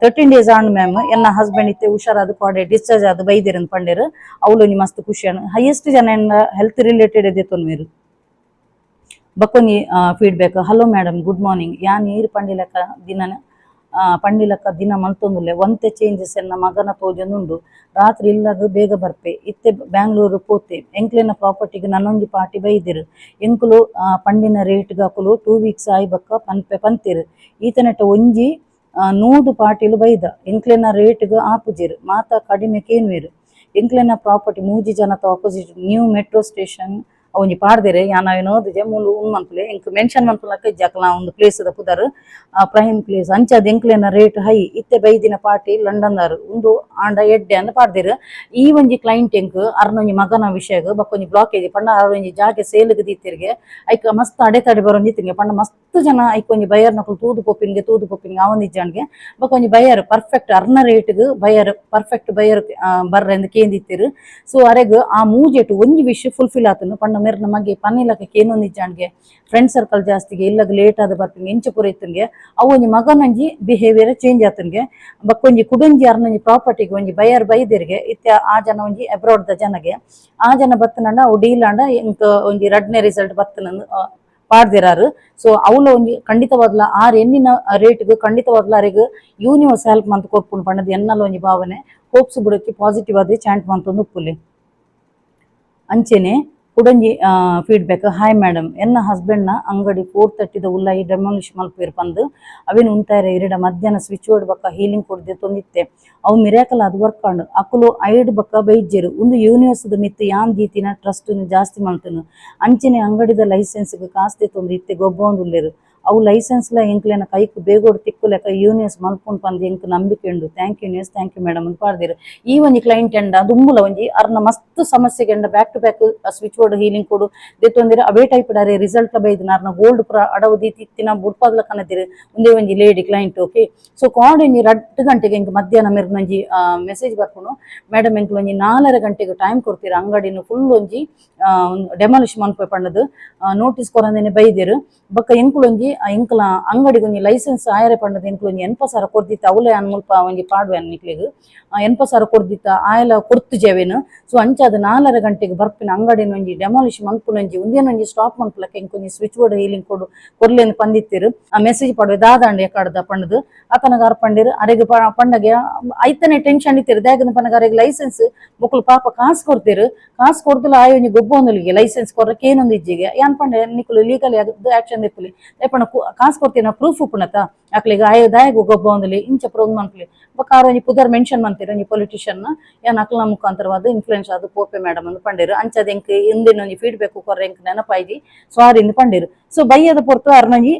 13 days and ma'am. ಎನ್ನ ಹಸ್ಬೆಂಡ್ ಇತ್ತೆ ಹುಷಾರಾದ ಕೋಡೆ ಡಿಸ್ಚಾರ್ಜ್ ಆದ್ ಬೈದಿರನ್ ಪಂಡೇರು. ಅವಳು ಒಂಜಿ ಮಸ್ತ್ ಖುಷಿ. ಹೈಯೆಸ್ಟ್ ಜನ ಹೆಲ್ತ್ ರಿಲೇಟೆಡ್ ಎದ್ದೆತ್ತೊನ್ ಮೇರು. ಬಕ್ಕೊಂಜಿ feedback. Hello madam, good morning. ಯಾನ್ ಈರ್ ಪಂಡಿಲಕ್ಕ ದಿನ ಪಂಡಿಲಕ್ಕ ದಿನ ಮಲ್ತೊಂದುಲ್ಲೆ. ಒಂತೆ ಚೇಂಜಸ್ ಎನ್ನ ಮಗನ ತೋಜೊಂದುಂಡು. ರಾತ್ರಿ ಇಲ್ಲಗ ಬೇಗ ಬರ್ಪೆ. ಇತ್ತೆ ಬ್ಯಾಂಗ್ಳೂರು ಪೋತೆ. ಎಂಕ್ಲೆನ ಪ್ರಾಪರ್ಟಿಗೆ ನನ್ನೊಂಜಿ ಪಾರ್ಟಿ ಬೈದಿರು. ಎಂಕುಲು ಪಂಡಿನ ರೇಟ್ಗೆ ಅಕುಲು 2 ವೀಕ್ಸ್ ಆಯಿ ಬಕ್ಕ ಪನ್ಪೆ ಪಂತಿರು. ಈತನೆಟ್ಟ ಒಂಜಿ 100 ಪಾರ್ಟಿಲು ಬೈದ. ಎಂಕ್ಲೆನ ರೇಟ್ಗ್ ಆಪುಜೆರ್, ಮಾತ ಕಡಿಮೆ ಕೇನ್ವೇರು. ಎಂಕ್ಲೆನ ಪ್ರಾಪರ್ಟಿ ಮೂಜಿ ಜನತ opposite new metro station ಒಂಜಿ ಪಾಡ್ದೆರ್. ಯಾನ್ ಅವೆನ್ ಓದಿಜೆ. ಮೂಲು ಉಂದು ಮನ್ಪುಲೆ, ಎಂಕ್ ಮೆನ್ಷನ್ ಮನ್ಪುಲಕ ಇಜ್ಜಿ. ಒಂದು ಪ್ಲೇಸ್ ದ ಪುದರ್ ಪ್ರೈಮ್ ಪ್ಲೇಸ್ ಅಂಚಾದ್ ಎಂಕ್ಲೆನ ರೇಟ್ ಹೈ. ಇತ್ತೆ ಬೈದಿನ ಪಾರ್ಟಿ ಲಂಡನ್ ದಾರು. ಉಂದು ಆಂಡ ಎಡ್ಡೆ ಅಂದ್ ಪಾಡ್ದೆರ್. ಈ ಒಂಜಿ ಕ್ಲೈಂಟ್ ಎಂಕ್ ಅರ್ನೊಂಜಿ ಮಗನ ವಿಷಯಗ್ ಬೊಕ್ಕ ಒಂಜಿ ಬ್ಲಾಕೇಜ್ ಪಂಡ ಅರ್ ಒಂಜಿ ಜಾಗೆ ಸೇಲ್ಗ್ ದೀತಿರ್ಗೆ. ಐಕ್ ಮಸ್ತ್ ಅಡೆತಡೆ ಬರೊಂದಿತ್ತಿಗೆ. ಪಂಡ ಮಸ್ತ್ ಜನ ಐಕ್ ಒಂಜಿ ಬಯರ್ ನಕುಲು ತೂದು ಪೋಪಿನ್ಗೆ, ತೂದು ಪೋಪಿನ್ಗೆ ಆವೊಂದಿಜ್ಜಾಣ್ಗೆ. ಬೊಕ್ಕ ಒಂಜಿ ಬಯರ್ ಪರ್ಫೆಕ್ಟ್ ಅರ್ನ ರೇಟ್ಗ್ buyer, perfect buyer ಬರ್ರೆ ಕೇಂದಿತ್ತೆರ್. ಸೊ ಅರೆಗ್ ಆ ಮೂಜೆಟ್ ಒಂಜಿ ವಿಷಯ ಫುಲ್ಫಿಲ್ ಆತನು. ಪಂಡ ಮೆರ್ನ ಮಗೆ ಪನ್ನಿಲಕ ಕೇನೊಂದಿಜ್ಜಾಣ್ಗೆ, ಫ್ರೆಂಡ್ ಸರ್ಕಲ್ ಜಾಸ್ತಿಗೆ, ಇಲ್ಲಗ ಲೇಟ್ ಆದ ಬರ್ಪಿನ್ಗೆ, ಇಂಚ ಪೂರ ಇತ್ತನ್ಗೆ. ಅವು ಒಂಜಿ ಮಗನೊಂಜಿ ಬಿಹೇವಿಯರ್ ಚೇಂಜ್ ಆತನ್ಗೆ. ಬೊಕ್ಕ ಒಂಜಿ ಕುಡೊಂಜಿ ಅರ್ನೊಂಜಿ ಪ್ರಾಪರ್ಟಿಗೆ ಒಂಜಿ ಬಯರ್ ಬೈದೆರ್ಗೆ. ಇತ್ತೆ ಆ ಜನ ಒಂಜಿ ಅಬ್ರಾಡ್ ದ ಜನಗೆ. ಆ ಜನ ಬತ್ತನಂಡ ಅವು ಡೀಲ್ ಆಂಡ ಎಂಕ್ ಒಂಜಿ ರಡ್ನೇ ರಿಸಲ್ಟ್ ಬತ್ತನ ಪಾಡ್ದಿರಾರು. ಸೊ ಅವಳ ಒಂಜಿ ಖಂಡಿತವಾದ್ಲ ಆರ್ ಎಣ್ಣಿನ ರೇಟ್ಗ್ ಖಂಡಿತವಾದ್ಲ ಅರೆಗ್ ಯೂನಿವರ್ಸ್ ಹೆಲ್ಪ್ ಮಂತ್ ಕೊರ್ಪುಂಡು ಪಂಡದ್ ಎನ್ನಲ ಒಂಜಿ ಭಾವನೆ. ಹೋಪ್ಸ್ ಬುಡಕ್ಕೆ, ಪಾಸಿಟಿವ್ ಆದ್ ಚಾಂಟ್ ಮಂತೊಂದು ಉಪ್ಪುಲೆ. ಅಂಚೆನೆ ಕುಡೊಂಜಿ feedback. Hi madam, ಎನ್ನ ಹಸ್ಬೆಂಡ್ನ ಅಂಗಡಿ 4:30ದ ಉಲ್ಲಾಯಿ ಡೆಮಾಲಿಷ್ ಮಲ್ಪೇರು ಪಂದ್ ಅವೇನು ಉಂತಾರೆ ಇರಡ ಮಧ್ಯಾಹ್ನ ಸ್ವಿಚ್ ಬೋರ್ಡ್ ಬಕ್ಕ ಹೀಲಿಂಗ್ ಕೊಡ್ದೆ ತೊಂದಿತ್ತೆ. ಅವು ಮಿರಾಕಲ್ ಅದು ವರ್ಕ್ ಆಂಡ್. ಅಕುಲು ಐಡ್ ಬಕ್ಕ ಬೈಜೆರು. ಉಂದು ಯೂನಿವರ್ಸ್ದ ಮಿತ್ ಯಾನ್ ದೀತಿನ ಟ್ರಸ್ಟ್ ಜಾಸ್ತಿ ಮಲ್ತನು. ಅಂಚೆನೆ ಅಂಗಡಿದ ಲೈಸೆನ್ಸ್ ಕಾಸ್ ತೊಂದು ಇತ್ತೆ ಗೊಬ್ಬೊಂದುಲ್ಲೆರು. ಅವು ಲೈಸೆನ್ಸ್ ಲ ಎಂಕ್ಲೆನ ಕೈಕ್ ಬೇಗೋಡು ತಿಕ್ಕುಲೆಕ ಯೂನಿವರ್ಸ್ ಮಲ್ಪುಂಡು ಪಂದ್ ಎಂಕ್ ನಂಬಿಕೆ ಉಂಡು. Thank you universe, thank you madam ಅಂತ ಪಾಡ್ದಿರು. ಈ ಒಂಜಿ ಕ್ಲೈಂಟ್ ಎಂಡ ದುಂಬುಲ ಒಂಜಿ ಅರ್ನ ಮಸ್ತ್ ಸಮಸ್ಯೆಗೆ ಎಂಡ back to back switch board healing ಕೊಡು ದೆತ್ತೊಂದಿರ. ಅವೇ ಟೈಪ್ ಡಾರೆ ರಿಸಲ್ಟ್ ಬೈದಿನ. ಅರ್ನ ಗೋಲ್ಡ್ ಪುರ ಅಡವು ದೀತಿತ್ತಿನ ಬುಡ್ಪಾದ್ಲ ಕನದಿರು. ಒಂದೇ ಒಂಜಿ lady client. Okay, so ಕಾಡ್ ಒಂಜಿ 2 ಗಂಟೆಗೆ ಎಂಕ್ ಮಧ್ಯಾಹ್ನ ಮೆರ್ನೊಂಜಿ ಮೆಸೇಜ್ ಬರ್ಪುಂಡು. ಮೇಡಮ್, ಎಂಕ್ಲು ಒಂಜಿ 4.5 ಗಂಟೆಗೆ ಟೈಮ್ ಕೊಡ್ತೀರ, ಅಂಗಡಿನ ಫುಲ್ ಒಂಜಿ ಡೆಮಾಲಿಷ್ ಮನ್ಪೆ ಪಂಡದು ನೋಟಿಸ್ ಕೊರಂದೇನೆ ಬೈದಿರು. ಬೊಕ್ಕ ಎಂಕುಲು ಒಂಜಿ ಎಂಕಲ ಅಂಗಡಿಗೆ ಒಂಜಿ ಲೈಸೆನ್ಸ್ ಆಯರೆ ಪಂಡದ ಎಂಕ್ಲ ಒಂಜಿ 80,000 ಕೊರ್ದಿತ್ತ. ಅವಲೇ ಯಾನ್ ಮುಲ್ಪ ಒಂಜಿ ಪಾಡ್ವೆ ನಿಕ್ಲೆಗ್. 80,000 ಕೊರ್ದಿತ್ತ, ಆಯಲ ಕೊರ್ತು ಜೇವೇನು. ಸೊ ಅಂಚಾದ 4.5 ಗಂಟೆಗೆ ಬರ್ಪಿನ ಅಂಗಡಿನ ಒಂಜಿ ಡೆಮಾಲಿಷ್ ಮನ್ಪುನೊಂಜಿ ಉಂದೇನೊಂಜಿ ಸ್ಟಾಪ್ ಮನ್ಪುಲಕ ಎಂಕೊಂಜಿ switch board healing ಕೊಡು ಕೊರ್ಲೇನು ಪಂದಿತ್ತೀರು. ಆ ಮೆಸೇಜ್ ಪಾಡ್ವೆ ದಾದಾಂಡ ಎಕಾಡ್ದ ಪಂಡದು ಅತನಗಾರ್ ಪಂಡಿರು. ಅರೆಗ್ ಪಂಡಗೆ ಐತನೆ ಟೆನ್ಷನ್ ಇತ್ತೀರು. ದಾಗದ ಪನಗ ಅರೆಗ್ ಲೈಸೆನ್ಸ್ ಮೊಕುಲು ಪಾಪ ಕಾಸು ಕೊಡ್ತೀರು. ಕಾಸು ಕೊಡ್ದಲ ಆಯ್ ಒಂಜಿ ಗೊಬ್ಬೊಂದುಲಿಗೆ ಲೈಸೆನ್ಸ್ ಕೊರ್ರಕ್ಕೆ ಏನೊಂದು ಇಜ್ಜಿಗೆ. ಯಾನ್ ಪಂಡೆ, ನಿಕುಲು ಲೀಗಲಿ ಆಕ್ಷನ್ ದೆಪ್ಪುಲಿ ಪಂಡ, ಕಾಸು ಕೊಡ್ತೀನ ಪ್ರೂಫ್ ಉಪ್ಪುನತ ಅಕ್ಲಿಗೆ ಆಯ್ ದಾಯಗ್ ಗೊಬ್ಬೊಂದುಲಿ ಇಂಚ ಪ್ರೂವ್ ಮನ್ಪುಲಿ. ಬೊಕ್ಕ ಆರ್ ಒಂಜಿ ಪುದರ್ ಮೆನ್ಷನ್ ಮಂತೀರು ಒಂಜಿ ಪೊಲಿಟಿಷಿಯನ್. ಯಾನ್ ಅಕ್ಲ ಮುಖಾಂತರವಾದ ಇನ್ಫ್ಲೂಯೆನ್ಸ್ ಆದ್ ಪೋಪೆ ಮೇಡಮ್ ಅಂದ್ ಪಂಡೇರು. ಅಂಚದ ಎಂಕ್ ಇಂದಿನ ಒಂಜಿ ಫೀಡ್ಬ್ಯಾಕ್ ಕೊರ್ರೆ ಎಂಕ್ ನೆನಪಾಯ್ಜಿ, ಸಾರಿ ಇಂದ್ ಪಂಡೇರು. ಸೊ ಬಯ್ಯದ ಪೊರ್ತು ಅರ್ನೊಂಜಿ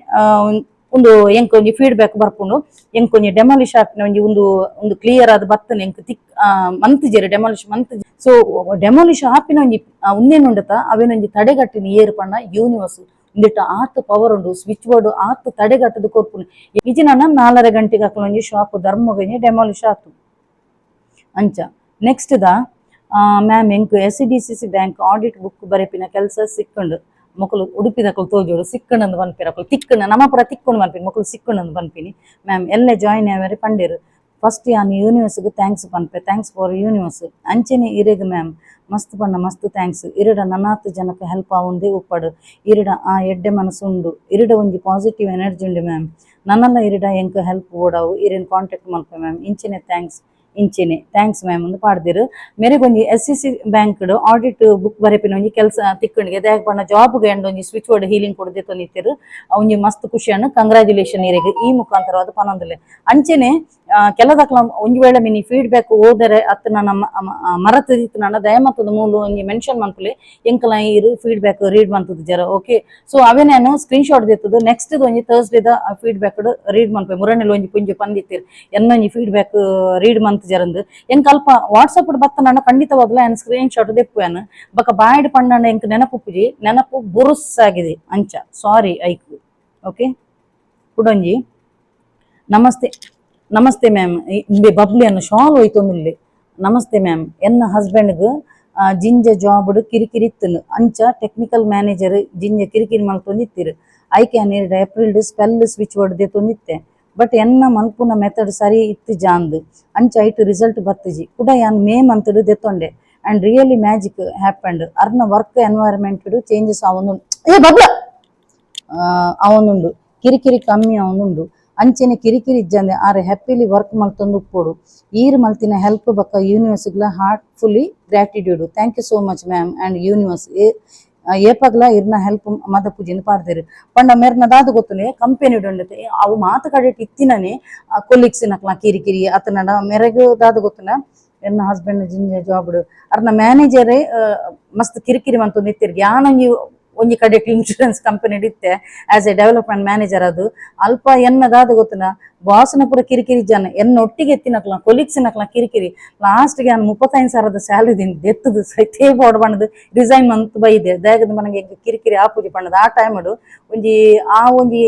ಒಂದು ಎಂಕ್ ಒಂಜಿ ಫೀಡ್ಬ್ಯಾಕ್ ಬರ್ಪುಂಡು. ಎಂಕ್ ಒಂಜಿ ಡೆಮಾಲಿಷ್ ಆಪಿನ ಒಂಜಿ ಒಂದು ಒಂದು ಕ್ಲಿಯರ್ ಆದ್ ಬತ್ತನೆ. ಎಂಕ್ ತಿಕ್ ಮಂತ್ ಜೆರ್ ಡೆಮಾಲಿಷ್ ಮಂತ್. ಸೊ ಡೆಮಾಲಿಷ್ ಆಪಿನ ಒಂಜಿ ಉಂದೇನುಂಡತ ಅವೇನೊಂಜಿ ತಡೆಗಟ್ಟಿನ ಏರು ಪಂಡ ಯೂನಿವರ್ಸ್. ಉಂದಿಟ್ಟ ಆತ್ ಪವರ್ ಉಂಡು. ಸ್ವಿಚ್ ಬೋರ್ಡ್ ಆತ್ ತಡೆಗಟ್ಟದ ಕೊರ್ಪುನು. ಇಜಿನ 4.5 ಗಂಟೆಗೆ ಅಕ್ಲ ಒಂಜಿ ಶಾಪ್ ಧರ್ಮಗೊಂಜಿ ಡೆಮಾಲಿಷ್ ಆತು ಅಂಚ. ನೆಕ್ಸ್ಟ್ ದ ಮ್ಯಾಮ್, ಎಂಕ್ S D C C bank audit book ಬರೆಪಿನ ಕೆಲಸ ಸಿಕ್ಕಂಡು. ಮೊಕಲು ಉಡುಪಿದಕಲು ತೋಜೋಡು, ಸಿಕ್ಕಂಡು ಪನ್ಪಿರ ಅಕುಲು. ತಿಕ್ಕಂಡು, ನಮ್ಮ ಪುರ ತಿಕ್ಕೊಂಡು ಪನ್ಪಿನಿ, ಮೊಕಲು ಸಿಕ್ಕಂಡು ಪನ್ಪಿನಿ. ಮ್ಯಾಮ್, ಎಲ್ಲೆ ಜಾಯಿನ್ ಆವರೆ ಪಂಡೇರು. ಫಸ್ಟ್ ಯಾನ್ ಯೂನಿವರ್ಸ್ಗೆ thanks ಪನ್ಪೆ. Thanks for universe. ಅಂಚೆನೆ ಇರೆಗ್ ಮ್ಯಾಮ್, ಮಸ್ತ್ ಪಂಡ ಮಸ್ತ್ thanks. ಇರಡ ನನಾತ್ ಜನಕ್ಕೆ ಹೆಲ್ಪ್ ಆವೊಂದೇ ಉಪ್ಪಡು. ಇರಡ ಆ ಎಡ್ಡೆ ಮನಸ್ಸು ಉಂಡು. ಇರಡ ಒಂಜಿ ಪಾಸಿಟಿವ್ ಎನರ್ಜಿ ಉಂಡು ಮ್ಯಾಮ್. ನನ್ನಲ್ಲ ಇರಡ ಎಂಕ್ ಹೆಲ್ಪ್ ಬೋಡವು, ಇರೆನ್ ಕಾಂಟ್ಯಾಕ್ಟ್ ಮಲ್ಪೆ ಮ್ಯಾಮ್. ಇಂಚೆನೆ thanks, ಇಂಚೆನೆ thanks ma'am ಅಂದ್ ಪಾಡ್ದಿರು. ಮೇರೆಗೊಂಜಿ S C C bank audit book ಬರೆಪಿನ ಒಂಜಿ ಕೆಲಸ ತಿಕ್ಕಣಿಗೆ. ದಾಯೆ ಪಂಡ ಜಾಬ್ಗೆ ಎಂಡ್ ಒಂಜಿ switch board healing ಕೊಡದೆ ತೊಂದಿತ್ತೆರು. ಒಂಜಿ ಮಸ್ತ್ ಖುಷಿಯನ್ನು. ಕಂಗ್ರಾಚುಲೇಷನ್ ಇರೆಗ್ ಈ ಮುಖಾಂತರವಾದ ಪನೊಂದುಲ್ಲೆ. ಅಂಚೆನೆ ಕೆಲದಕ್ಲ ಒಂಜಿ ವೇಳೆ ಮಿನಿ ಫೀಡ್ಬ್ಯಾಕ್ ಓದರೆ ಅತ್ತ ನನ್ನ ಮರತದಿತ್ತು ನನ್ನ ದಯಮತ್ತದ ಮೂಲು ಒಂಜಿ ಮೆನ್ಷನ್ ಮನ್ಪುಲೆ. ಎಂಕಲ ಇರು ಫೀಡ್ಬ್ಯಾಕ್ ರೀಡ್ ಮಂತದ ಜರ. ಓಕೆ, ಸೊ ಅವೇ ನಾನು ಸ್ಕ್ರೀನ್ ಶಾಟ್ ದೆತ್ತದು. ನೆಕ್ಸ್ಟ್ ಒಂಜಿ ಥರ್ಸ್ಡೇದ ಫೀಡ್ಬ್ಯಾಕ್ ರೀಡ್ ಮನ್ಪೆ. ಮುರಣಿಲ್ ಒಂಜಿ ಪುಂಜಿ ಪಂದಿತ್ತೀರ್, ಎನ್ನೊಂಜಿ ಫೀಡ್ಬ್ಯಾಕ್ ರೀಡ್ ಮಂತ್ ಜರಂದು. ಎಂಕ್ ಅಲ್ಪ ವಾಟ್ಸಪ್ ಬತ್ತನ ಖಂಡಿತವಾಗ್ಲ ಏನ್ ಸ್ಕ್ರೀನ್ ಶಾಟ್ ದೆಪ್ಪುವೇನು. ಬೊಕ ಬಾಯ್ಡ್ ಪಂಡಂಡ ಎಂಕ್ ನೆನಪು ಪುಜಿ, ನೆನಪು ಬುರುಸ್ ಆಗಿದೆ ಅಂಚ. ಸಾರಿ ಐಕ್. ಓಕೆ, ಕುಡೊಂಜಿ. ನಮಸ್ತೆ, ನಮಸ್ತೆ ಮ್ಯಾಮ್. ಇಂಬೆ ಬಬ್ಲಿ ಅನ್ನು ಶಾಲ್ ಹೋಯ್ತೊಂದುಲ್ಲೆ. ನಮಸ್ತೆ ಮ್ಯಾಮ್, ಎನ್ನ ಹಸ್ಬೆಂಡ್ಗ್ ಜಿಂಜ ಜಾಬ್ಡ್ ಕಿರಿಕಿರಿ ಇತ್ತನು. ಅಂಚ ಟೆಕ್ನಿಕಲ್ ಮ್ಯಾನೇಜರ್ ಜಿಂಜ ಕಿರಿಕಿರಿ ಮಲ್ತೊಂದಿತ್ತಿರು. ಐಕೆ ನೀರ್ಡ April spell switch board ದೆತ್ತೊಂದಿತ್ತೆ. But ಎನ್ನ ಮಲ್ಪುನ ಮೆಥಡ್ ಸರಿ ಇತ್ತು ಜಾಂದ್. ಅಂಚ ಐಟ್ ರಿಸಲ್ಟ್ ಬತ್ತಿಜಿ. ಕುಡ ಯಾನ್ ಮೇ ಮಂತ್ ದೆತ್ತೊಂಡೆ and really magic happened. ಅರ್ನ work environment changes ಆವೊಂದು, ಏ ಬಬ್ಲ ಅವನುಂಡು, ಕಿರಿಕಿರಿ ಕಮ್ಮಿ ಅವನುಂಡು. ಅಂಚೆನೆ ಕಿರಿಕಿರಿ ಇಜ್ಜಂದೆ ಆರ್ ಹ್ಯಾಪಿಲಿ ವರ್ಕ್ ಮಲ್ತೊಂದು ಉಪ್ಪೊಡು. ಈರ್ ಮಲ್ತಿನ ಹೆಲ್ಪ್ ಬೊಕ್ಕ ಯೂನಿವರ್ಸ್ಗ್ಲ heartfully gratitude. Thank you so much, ma'am and universe. ಏಪಗ್ಲ ಇರ್ನ ಹೆಲ್ಪ್ ಮದ ಪೂಜೆನ ಪಾಡ್ದೇರು. ಪಂಡ ಮೇರ್ನ ದಾದ ಗೊತ್ತುನೆ, ಕಂಪೆನಿ ಉಂಡತೆ ಅವು ಮಾತು ಕಡೆ ಇತ್ತಿನನೆ ಕೊಲೀಗ್ಸ್ ನಕ್ಲ ಕಿರಿಕಿರಿ ಅತನಡ ಮೆರೆಗ್ ದಾದ ಗೊತ್ತುನ, ಎನ್ನ ಹಸ್ಬೆಂಡ್ ಜಿಂಜ ಜಾಬ್ಡ್ ಅರ್ನ ಮ್ಯಾನೇಜರೇ ಮಸ್ತ್ ಕಿರಿಕಿರಿ ಮಂತೊಂದು ಇತ್ತಿರ್ಗೆ. ಯಾನೊಂಜಿ ಒಂಜಿ ಕಡೆ ಇನ್ಶೂರೆನ್ಸ್ ಕಂಪನಿ ಇತ್ತೆ as A development manager. ಅದು ಅಲ್ಪ ಎನ್ನದಾದ ಗೊತ್ತುನ, ಬಾಸ್ನ ಪೂರ ಕಿರಿಕಿರಿ ಜನ, ಎನ್ನ ಒಟ್ಟಿಗೆ ಎತ್ತಿನಕ್ಲ ಕೊಲೀಗ್ಸ್ ನಕ್ಲ ಕಿರಿಕಿರಿ. ಲಾಸ್ಟ್ಗೆ ನಾನು 35,000ದ ಸ್ಯಾಲರಿ ದೆತ್ತದು ಸೈತೇ ಬೋರ್ಡ್ ಬಣ್ಣದು ರಿಸೈನ್ ಮಂತ್ ಬೈದೆ. ದಾಗದ ಮನಗೆ ಕಿರಿಕಿರಿ ಆಪುಜಿ ಪಣ್ಣದ. ಆ ಟೈಮ್ ಒಂಜಿ ಆ ಒಂಜಿ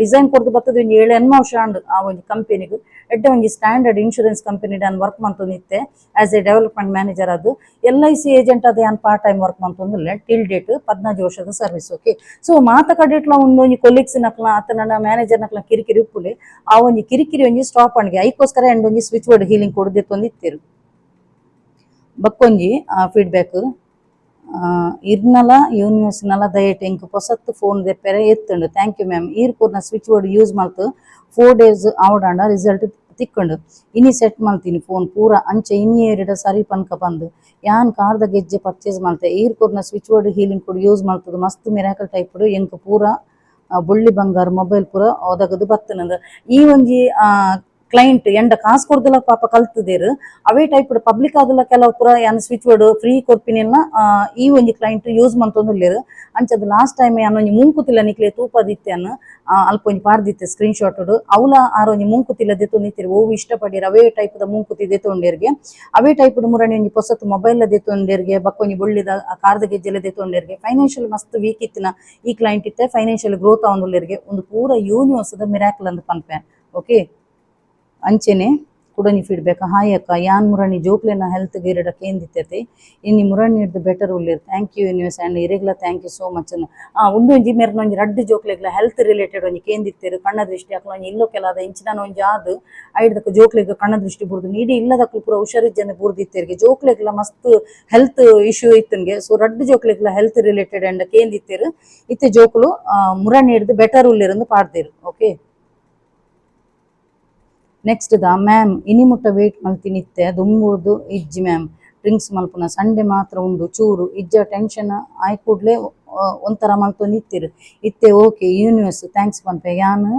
ರಿಸೈನ್ ಕೊಡ್ದು ಬತ್ತದ ಒಂಜಿ 7-8 ವರ್ಷ ಆಂಡ್. ಆ ಒಂಜಿ ಕಂಪನಿಗ್ ಎಡ್ಡೆ ಒಂಜಿ standard insurance company ನಾನು work ಮಂತೊಂದಿತ್ತೆ as A development manager. ಅದು L I C agent. ಅದು ಯಾನ್ part time work ಮಂತೊಂದಿಲ್ಲ. Till date 14 ವರ್ಷದ service. Okay, so ಮಾತ ಕಡೆಟ್ಲ ಒಂದೊಂಜಿ ಕೊಲೀಗ್ಸ್ ನಕ್ಲ ಅತನ ಮ್ಯಾನೇಜರ್ ನಕ್ಲ ಕಿರಿಕಿರಿ ಉಪ್ಪುಲೆ. ಆ ಒಂಜಿ ಕಿರಿಕಿರಿ ಒಂಜಿ ಸ್ಟಾಪ್ ಅಣ್ಗೆ ಐಕೋಸ್ಕರ ಎಂಡ್ ಒಂಜಿ switch board healing ಕೊಡ್ದಿತ್ತೊಂದಿತ್ತಿರು. ಬಕ್ಕೊಂಜಿ ಫೀಡ್ಬ್ಯಾಕ್. ಇರ್ನಲ ಯೂನಿವರ್ಸ್ನಲ ದಯಟ್ ಎಂಕ್ ಪೊಸತ್ತು ಫೋನ್ ದೆಪ್ಪೆರೆ ಎತ್ತುಂಡು. Thank you ma'am. ಈರ್ ಪೂರ್ಣ switch board use ಮಲ್ತು 4 ಡೇಸ್ ಆವಡಾಂಡ ರಿಸಲ್ಟ್ ತಿಕ್ಕಂಡು. ಇನಿ ಸೆಟ್ ಮಲ್ತೀನಿ ಫೋನ್ ಪೂರ. ಅಂಚೆ ಇನಿ ಏರಿಡ ಸರಿ ಪನ್ಕ ಪಂದು ಯಾನ್ ಕಾರ್ದ ಗೆಜ್ಜೆ ಪರ್ಚೇಸ್ ಮಲ್ತೆ. ಈರ್ ಕೊರ್ನ switch board healing ಕೊಡು ಯೂಸ್ ಮಲ್ತದ ಮಸ್ತ್ ಮಿರಾಕಲ್ ಟೈಪ್. ಎಂಕ್ ಪೂರ ಬೊಳ್ಳಿ ಬಂಗಾರ ಮೊಬೈಲ್ ಪೂರ ಒದಗದು ಬತ್ತನಂದ. ಈ ಒಂಜಿ ಕ್ಲೈಂಟ್ ಎಂಡ ಕಾಸು ಕೊಡ್ದಲ ಪಾಪ ಕಲ್ತದೇರು. ಅವೇ ಟೈಪ್ ಪಬ್ಲಿಕ್ ಆದಲ ಕೆಲವು ಪೂರ ಯಾನ್ switch board free ಕೊರ್ಪಿನೆಲ್ಲ ಈ ಒಂಜಿ ಕ್ಲೈಂಟ್ ಯೂಸ್ ಮಂತೊಂದುಲ್ಲೆರ್. ಅಂಚದ ಲಾಸ್ಟ್ ಟೈಮ್ ಯಾನ್ ಒಂಜಿ ಮೂಂಕುತಿಲ್ಲ ನಿಕ್ಲೆ ತೂಪದಿತ್ತೆ. ಅಲ್ಪ ಒಂಜಿ ಪಾಡ್ದಿತ್ತೆ ಸ್ಕ್ರೀನ್ ಶಾಟ್. ಅವಲ ಆರ್ ಒಂಜಿ ಮೂಂಕುತಿಲ್ಲ ದೆತ್ತೊಂದಿತ್ತೆರ್. ಓವು ಇಷ್ಟಪಡಿರ್ ಅವೇ ಟೈಪ್ ದ ಮೂಂಕುತಿ ದೆತ್ತೊಂಡೇರ್ಗೆ. ಅವೇ ಟೈಪ್ ಮುರಣಿ ಒಂಜಿ ಪೊಸತ್ ಮೊಬೈಲ್ ದೆತ್ತೊಂಡೇರ್ಗೆ. ಬಕ್ಕ ಒಂಜಿ ಬೊಳ್ಳಿದ ಕಾರ್ದ ಗೆಜ್ಜೆಲೆ ದೆತ್ತೊಂಡೇರ್ಗೆ. ಫೈನಾನ್ಷಿಯಲ್ ಮಸ್ತ್ ವೀಕ್ ಇತ್ತಿನ ಈ ಕ್ಲೈಂಟ್ ಇತ್ತೆ ಫೈನಾನ್ಷಿಯಲ್ ಗ್ರೋತ್ ಆವೊಂದುಲ್ಲೆರ್ಗೆ. ಒಂದು ಪೂರ ಯೂನಿವರ್ಸ್ ದ ಮಿರಾಕಲ್ ಅಂದ್ ಪನ್ಪೆ. ಓಕೆ, ಅಂಚೆನೆ ಕುಡೊಂಜಿ ಫೀಡ್ಬ್ಯಾಕ್. ಹಾಯ್ ಅಕ್ಕ, ಯಾನ್ ಮುರಣಿ ಜೋಕ್ಲೆನ ಹೆಲ್ತ್ ಗೀರಡ ಕೇಂದಿತ್ತತೆ. ಇನಿ ಮುರಣಿ ಹಿಡ್ದು ಬೆಟರ್ ಉಲ್ಲೇರ್. Thank you universe and ಇರೆಗ್ಲ thank you so much. ಉಂದು ಒಂಜಿ ಮೆರ್ನ ಒಂಜಿ ರಡ್ಡ್ ಜೋಕ್ಲೆಗ್ಲ ಹೆಲ್ತ್ ರಿಲೇಟೆಡ್ ಒಂಜಿ ಕೇಂದಿತ್ತೆರ್. ಕಣ್ಣ ದೃಷ್ಟಿ ಅಕ್ಲ ಒಂಜಿ ಇಲ್ಲೋ ಕೆಲದ ಇಂಚಿನ ಒಂಜಿ ಆದ್ ಐಡ್ದಕ್ಕ ಜೋಕ್ಲೆಗ್ ಕಣ್ಣ ದೃಷ್ಟಿ ಬುಡ್ದು ನೀಡಿ ಇಲ್ಲದಕ್ಲು ಪೂರ ಹುಷಾರಿಜ್ಜನೆ ಬುಡ್ದಿತ್ತೆರ್ಗೆ. ಜೋಕ್ಲೆಗ್ಲ ಮಸ್ತ್ ಹೆಲ್ತ್ ಇಶ್ಯೂ ಇತ್ತನ್ಗೆ. ಸೊ ರಡ್ಡ್ ಜೋಕ್ಲೆಗ್ಲ health related and ಕೇಂದಿತ್ತೆರ್. ಇತ್ತೆ ಜೋಕುಲು ಮುರಣಿ ಹಿಡ್ದು better ಉಲ್ಲೇರ್ ಪಾಡ್ದೇರು. Okay, next the ma'am, ಇನಿ ಮುಟ್ಟ ವೇಟ್ ಮಲ್ತಿನಿತ್ತೆ ದುಂಬುರ್ದು ಇಜ್ಜಿ ಮ್ಯಾಮ್. ಡ್ರಿಂಕ್ಸ್ ಮಲ್ಪುನ ಸಂಡೆ ಮಾತ್ರ ಉಂಡು ಚೂರು ಇಜ್ಜ. ಟೆನ್ಷನ್ ಆಯ್ ಕೂಡ್ಲೆ ಒಂಥರ ಮಲ್ತೊಂದಿತ್ತೀರು. ಇತ್ತೆ okay. Universe thanks ಪನ್ಪೆ ಯಾನ್.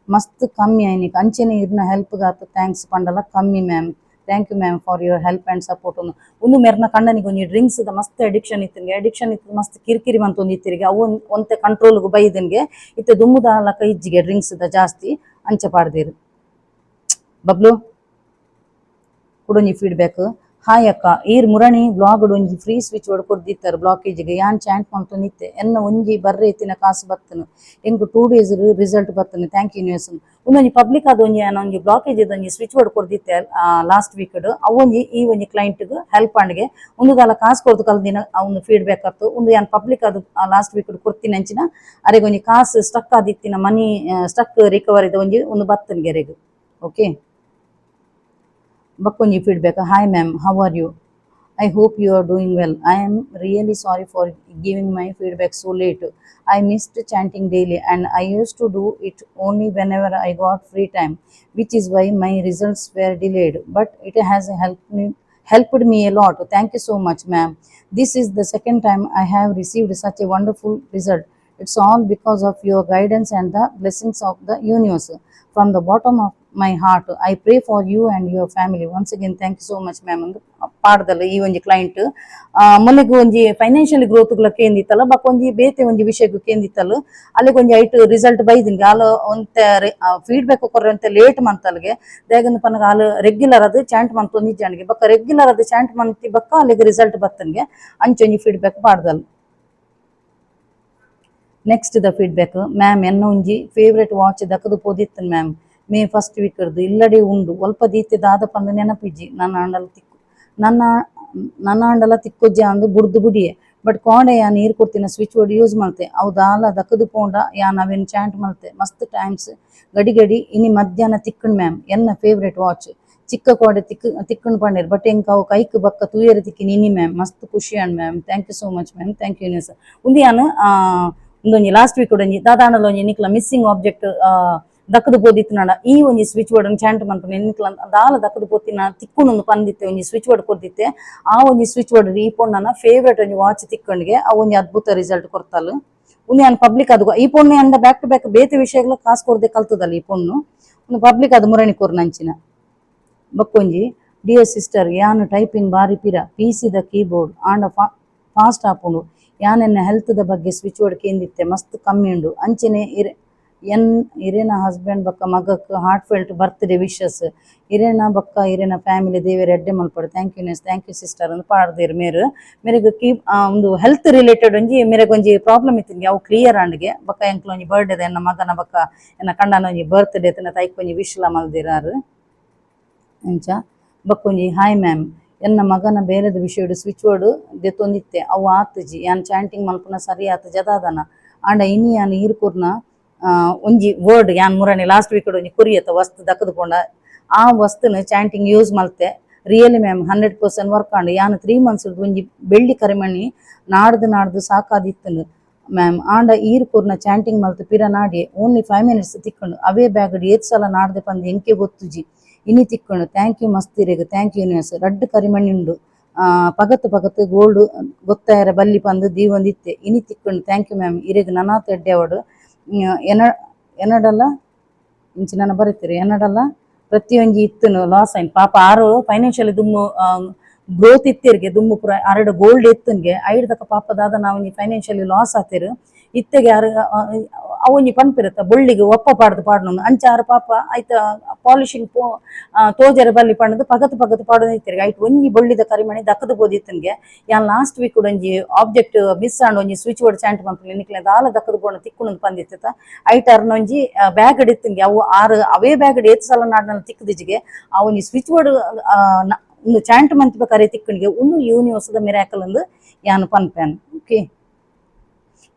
ಮಸ್ತ್ ಕಮ್ಮಿ ಆಯ್ನಿಕ್ ಅಂಚೆನೆ ಇರ್ನ ಹೆಲ್ಪ್ ಗಾತ್ thanks ಪಂಡಲ ಕಮ್ಮಿ ma'am. Thank you ma'am for your help and support. ಉಂದು ಮೆರ್ನ ಕಂಡನಿಗೆ ಒಂಜಿ ಡ್ರಿಂಕ್ಸ್ the ಮಸ್ತ್ ಅಡಿಕ್ಷನ್ ಇತ್ತಿನ್ಗೆ. ಅಡಿಕ್ಷನ್ ಇತ್ತು, ಮಸ್ತ್ ಕಿರಿಕಿರಿ ಮಂತೊಂದಿತ್ತಿರಿಗೆ. ಅವು ಒಂತೆ ಕಂಟ್ರೋಲ್ಗ್ ಬೈದನ್ಗೆ. ಇತ್ತೆ ದುಮ್ಮುದಾಲಕ ಇಜ್ಜಿಗೆ ಡ್ರಿಂಕ್ಸ್ the ಜಾಸ್ತಿ ಅಂಚ ಪಾಡ್ದೇರು. ಬಬ್ಲು, ಕುಡೊಂಜಿ ಫೀಡ್ಬ್ಯಾಕ್. ಹಾಯ್ ಅಕ್ಕ, ಈರ್ ಮುರಣಿ ಬ್ಲಾಗ್ ಒಂಜಿ free switch word ಕೊರ್ದಿತ್ತಾರೆ ಬ್ಲಾಕೇಜ್ಗೆ. ಯಾನ್ ಚಾಂಟ್ ಮಂತೊಂದಿತ್ತೆ. ಎನ್ನ ಒಂಜಿ ಬರ್ರೆ ಇತ್ತಿನ ಕಾಸು ಬತ್ತನು. ಎಂಕ್ 2 ಡೇಸ್ ರಿಸಲ್ಟ್ ಬತ್ತನು. Thank you universe. ಉಂದೊಂಜಿ public ಆದ ಒಂಜಿ ಯಾನ್ ಒಂಜಿ ಬ್ಲಾಕೇಜ್ ಒಂಜಿ ಸ್ವಿಚ್ ಬೋರ್ಡ್ ಕೊರ್ದಿತ್ತೆ ಲಾಸ್ಟ್ ವೀಕ್. ಅವೊಂಜಿ ಈ ಒಂಜಿ ಕ್ಲೈಂಟ್ ಹೆಲ್ಪ್ ಆಂಡ್ಗೆ. ಉಂದು ದಾಲ ಕಾಸು ಕೊರ್ದು ಕಲ್ದಿನ ಒಂದು ಫೀಡ್ಬ್ಯಾಕ್ ಆತು. ಉಂದು ಯಾನ್ ಪಬ್ಲಿಕ್ ಅದು ಲಾಸ್ಟ್ ವೀಕ್ ಕೊರ್ತಿನ ಅಂಚಿನ ಅರೆಗ್ ಒಂಜಿ ಕಾಸು ಸ್ಟಕ್ ಆದಿತ್ತಿನ ಮನಿ ಸ್ಟಕ್ ರಿಕವರಿ ಒಂಜಿ ಒಂದು ಬತ್ತನ್ಗೆ ಅರೆಗ್. ಓಕೆ, ಬಕ್ಕೊಂಜಿ feedback. Hi ma'am, how are you? I hope you are doing well. I am really sorry for giving my feedback so late. I missed chanting daily and I used to do it only whenever I got free time, which is why my results were delayed. But it has helped me a lot. Thank you so much, ma'am. This is the second time I have received such a wonderful result. It's all because of your guidance and the blessings of the universe. From the bottom of my heart, I pray for you and your family. Once again, thank you so much, ma'am. ಪಾಡ್ದಲ್ಲ ಈ ಒಂಜಿ client ಮೊನ್ನೆಗ್ ಒಂಜಿ financial growth ಕೇಂದಿತ್ತಲ್ಲ, ಬೊಕ್ಕ ಒಂಜಿ ಬೇತೆ ಒಂಜಿ ವಿಷಯಕ್ಕೆ ಕೇಂದಿತ್ತಲ್ಲ. ಅಲ್ಲಿಗೆ ಒಂಜಿ ಐಟ್ ರಿಸಲ್ಟ್ ಬೈದಿನ್ಗೆ. ಆಲ್ ಒಂತೆ ಫೀಡ್ಬ್ಯಾಕ್ ಕೊರ್ರೆ ಒಂತೆ ಲೇಟ್ ಮಂತಲ್ಗೆ. ದಾಯೆಗಂದ್ ಪನ್ನಗ ಆಲ್ ರೆಗ್ಯುಲರ್ ಅದು ಚಾಂಟ್ ಮಂತೊಂದಿಜ್ಜಾಣಿಗೆ. ಬೊಕ್ಕ ರೆಗ್ಯುಲರ್ ಅದು ಚಾಂಟ್ ಮಂತಿ ಬೊಕ್ಕ ಅಲ್ಲಿಗೆ ರಿಸಲ್ಟ್ ಬತ್ತನ್ಗೆ. ಅಂಚೊಂಜಿ ಫೀಡ್ಬ್ಯಾಕ್ ಪಾಡ್ದಲ್. Next the feedback. Ma'am, ಎನ್ನ ಒಂಜಿ ಫೇವ್ರೆಟ್ ವಾಚ್ ದಕ್ಕದು ಪೋದಿತ್ತನ್ ma'am. May first ವೀಕರ್ದು ಇಲ್ಲಡೆ ಉಂಡು. ಒಲ್ಪ ದೀತೆ ದಾದ ಪಂದ್ ನೆನಪಿಜ್ಜಿ. ನನ್ನ ಆಂಡಲ ತಿಕ್ಕು ನನ್ನ ನನ್ನ ಆಂಡಲ ತಿಕ್ಕೊಜ್ಜಿ ಅಂದು ಬುಡ್ದು ಬುಡಿಯೆ. ಬಟ್ ಕೋಡೆ ಯಾನ್ ನೀರು ಕೊಡ್ತಿನ switch board use ಮಲ್ತೆ. ಅವು ದಾಲ ದಕ್ಕದು ಪೋಂಡ ಯಾನ್ ಅವೆನ್ ಚಾಂಟ್ ಮಲ್ತೆ ಮಸ್ತ್ ಟೈಮ್ಸ್ ಗಡಿ ಗಡಿ. ಇನಿ ಮಧ್ಯಾಹ್ನ ತಿಕ್ಕಣ್ ಮ್ಯಾಮ್ ಎನ್ನ ಫೇವ್ರೆಟ್ ವಾಚ್. ಚಿಕ್ಕ ಕೋಡೆ ತಿಕ್ ತಿಕ್ಕಣ್ ಪಂಡೇರ್. ಬಟ್ ಎಂಕ್ ಅವು ಕೈಕ್ ಬಕ್ಕ ತೂಯರೆ ತಿಕ್ಕಿನಿ ಇನಿ ಮ್ಯಾಮ್. ಮಸ್ತ್ ಖುಷಿ and ma'am. Thank you so much ma'am. Thank you sir. ಉಂದು ಯಾನ್ ಉಂದೊಂಜಿ ಲಾಸ್ಟ್ ವೀಕ್ ಒಂಜಿ ದಾದಾಂಡಲ ಒಂಜಿ ನಿಕ್ಲ ಮಿಸ್ಸಿಂಗ್ ಆಬ್ಜೆಕ್ಟ್ ದಕ್ಕದು ಪೋದಿತ್ತು. ಈ ಒಂಜಿ switch board chant ಮನ್ಪುನೆ ನಿಕ್ಲ ದಾಲ ದಕ್ಕದು ಪೋತಿನ ತಿಕ್ಕುಂಡು ಪಂದಿತ್ತೆ. ಒಂಜಿ ಸ್ವಿಚ್ ಬೋರ್ಡ್ ಕೊರ್ದಿತ್ತೆ. ಆ ಒಂಜಿ ಸ್ವಿಚ್ ಬೋರ್ಡ್ ಈ ಪೊಣ್ಣನ ಫೇವ್ರೆಟ್ ಒಂಜಿ ವಾಚ್ ತಿಕ್ಕಂಡಿಗೆ. ಆ ಒಂಜಿ ಅದ್ಭುತ ರಿಸಲ್ಟ್ ಕೊರ್ತಾಲ್. ಉಂದು ಯಾನ್ ಪಬ್ಲಿಕ್ ಅದು ಈ ಪೊಣ್ಣು ಅಂಡ back to back ಬೇತೆ ವಿಷಯಗಳ ಕಾಸು ಕೊರ್ದೆ ಕಲ್ತದಲ್ಲ ಈ ಪೊಣ್ಣು. ಒಂದು ಪಬ್ಲಿಕ್ ಅದು ಮುರಣಿ ಕೊರ್ನಂಚಿನ. ಬಕ್ಕೊಂಜಿ. ಡಿಯರ್ ಸಿಸ್ಟರ್, ಯಾನ್ ಟೈಪಿಂಗ್ ಬಾರಿ ಪಿರ. ಪಿಸಿದ ಕೀಬೋರ್ಡ್ ಆಂಡ ಫಾಸ್ಟ್ ಆಪುಂಡು. ಯಾನ್ ಎನ್ನ ಹೆಲ್ತ್ ದ ಬಗ್ಗೆ ಸ್ವಿಚ್ ಬೋರ್ಡ್ ಕೇಂದಿತ್ತೆ. ಮಸ್ತ್ ಕಮ್ಮಿ ಉಂಡು. ಅಂಚೆನೆ ಇರೆ ಎನ್ ಇರೇನ ಹಸ್ಬೆಂಡ್ ಬೊಕ್ಕ ಮಗಕ್ heart felt birthday wishes. ಇರೇನ ಬೊಕ್ಕ ಇರೇನ ಫ್ಯಾಮಿಲಿ ದೇವೆರ್ ಎಡ್ಡೆ ಮಲ್ಪಡು. Thank you, thank you sister ಅಂದ್ ಪಾಡ್ದೇರ್ ಮೇರ್. ಮೇರೆಗ್ ಕೀ ಒಂದು ಹೆಲ್ತ್ ರಿಲೇಟೆಡ್ ಒಂಜಿ ಮೇರೆಗ್ ಒಂಜಿ ಪ್ರಾಬ್ಲಮ್ ಇತ್ತಿನ್ಗೆ. ಅವು ಕ್ಲಿಯರ್ ಆಂಡ್ಗೆ. ಬೊಕ್ಕ ಎಂಕ್ಲ ಒಂಜಿ ಬರ್ಡೇ ಎನ್ನ ಮಗನ ಬೊಕ್ಕ ಎನ್ನ ಕಂಡನ ಒಂಜಿ ಬರ್ತ್ಡೇ ತನ ತೈಕ್ ಒಂಜಿ ವಿಶ್ ಲ ಮಲ್ದಿರಾರು ಅಂಚ. ಬೊಕ್ಕೊಂಜಿ. ಹಾಯ್ ಮ್ಯಾಮ್, ಎನ್ನ ಮಗನ ಬೇಲೆದ ವಿಷಯಡ್ ಸ್ವಿಚ್ ಬೋರ್ಡ್ ದೆತ್ತೊಂದಿತ್ತೆ. ಅವು ಆತುಜಿ. ಯಾನ್ ಚಾಂಟಿಂಗ್ ಮಲ್ಪುನ ಸರಿ ಆತುಜಿ ಅದಾದನ. ಆಂಡ ಇನಿ ಯಾನ್ ಈರ್ ಕೊರ್ನ ಒಂಜಿ ವರ್ಡ್ ಯಾನ್ ಮುರಣಿ ಲಾಸ್ಟ್ ವೀಕ್ ಒಂಜಿ ಕೊರಿಯತ ವಸ್ತು ದಕ್ಕದು ಪೋಂಡ ಆ ವಸ್ತುನ ಚಾಂಟಿಂಗ್ ಯೂಸ್ ಮಲ್ತೆ. Really ma'am, 100% work and. ಯಾನ್ 3 ಮಂತ್ಸ್ ಒಂಜಿ ಬೆಳ್ಳಿ ಕರಿಮಣಿ ನಾಡ್ದು ನಾಡ್ದು ಸಾಕಾದಿತ್ತನು ಮ್ಯಾಮ್. ಆಂಡ ಈರ್ ಕೊರ್ನ ಚಾಂಟಿಂಗ್ ಮಲ್ತು ಪಿರ ನಾಡಿ ಓನ್ಲಿ 5 ಮಿನಿಟ್ಸ್ ತಿಕ್ಕಂಡು. ಅವೇ ಬ್ಯಾಗ್ ಏತ್ ಸಲ ನಾಡ್ದೆ ಪಂದ್ ಎಂಕೆ ಗೊತ್ತುಜಿ. ಇನಿ ತಿಕ್ಕಂಡು. Thank you ಮಸ್ತ್ ಇರೆಗ್. Thank you universe. ರಡ್ಡ್ ಕರಿಮಣಿ ಉಂಡು. ಪಗತ್ ಪಗತ್ ಗೋಲ್ಡ್ ಗೊತ್ತಾಯರ ಬಲ್ಲಿ ಪಂದ್ ದೀವೊಂದಿತ್ತೆ. ಇನಿ ತಿಕ್ಕಂಡು. Thank you ma'am. ಇರೆಗ್ ನನಾತ್ ಎಡ್ಡೆ ಆವಡ್. ಎನ ಎನಡಲ ಇಂಚಿ ನನ ಬರೀತೀರಿ. ಎನ್ನಡಲ ಪ್ರತಿಯೊಂಜಿ ಇತ್ತುನು ಲಾಸ್ ಆಯ್ನ್. ಪಾಪ ಆರು ಫೈನಾನ್ಷಿಯಲಿ ದುಮ್ಮು ಗ್ರೋತ್ ಇತ್ತಿರ್ಗೆ. ದುಮ್ಮು ಪುರ ಅರಡು ಗೋಲ್ಡ್ ಇತ್ತನ್ಗೆ. ಐಡ್ ತಕ ಪಾಪ ದಾದ ನಾವು ಒಂಜಿ ಫೈನಾನ್ಷಿಯಲಿ ಲಾಸ್ ಆತಿರು. ಇತ್ತೆಗೆ ಆರು ಅವೊಂಜಿ ಪನ್ಪಿರತ್ತ ಬೊಳ್ಳಿಗೆ ಒಪ್ಪ ಪಾಡ್ದು ಪಾಡ್ನು ಅಂಚಾರು ಪಾಪ ಐತ ಪಾಲಿಶಿಂಗ್ ಪೋ ತೋಜರೆ ಬಲ್ಲಿ ಪಂಡದು ಪಗತ್ ಪಗತ್ ಪಾಡೊಂದು ಇತ್ತೆರ್. ಐಟ್ ಒಂಜಿ ಬೊಳ್ಳಿದ ಕರಿಮಣಿ ದಕ್ಕದ ಬೋದಿತ್ತನ್ಗೆ. ಯಾನ್ ಲಾಸ್ಟ್ ವೀಕ್ ಒಂಜಿ ಆಬ್ಜೆಕ್ಟ್ ಮಿಸ್ ಆಂಡ್, ಒಂಜಿ switch board chant ಮನ್ಪುಲೆ ನಿಕ್ಲೆ ದಾಲ ದಕ್ಕದ ಬೋಣ ತಿಕ್ಕುಣಂದು ಪಂದಿತ್ತ. ಐಟ್ ಅರ್ನ ಒಂಜಿ ಬ್ಯಾಗ್ ಇತ್ತಂಗೆ, ಅವು ಆರು ಅವೇ ಬ್ಯಾಗ್ ಏತ್ ಸಲ ನಾಡ್ನ ತಿಕ್ಕದಿಜಿಗೆ. ಆ ಒಂಜಿ ಸ್ವಿಚ್ ಬೋರ್ಡ್ ಒಂದು ಚಾಂಟ್ ಮಂತಿಪ ಕರೆ ತಿಕ್ಕಣಿಗೆ. ಒಂದು ಯೂನಿವರ್ಸದ ಮಿರಾಕಲ್ ಅಂದು ಯಾನ್ ಪನ್ಪೇನ್. ಓಕೆ,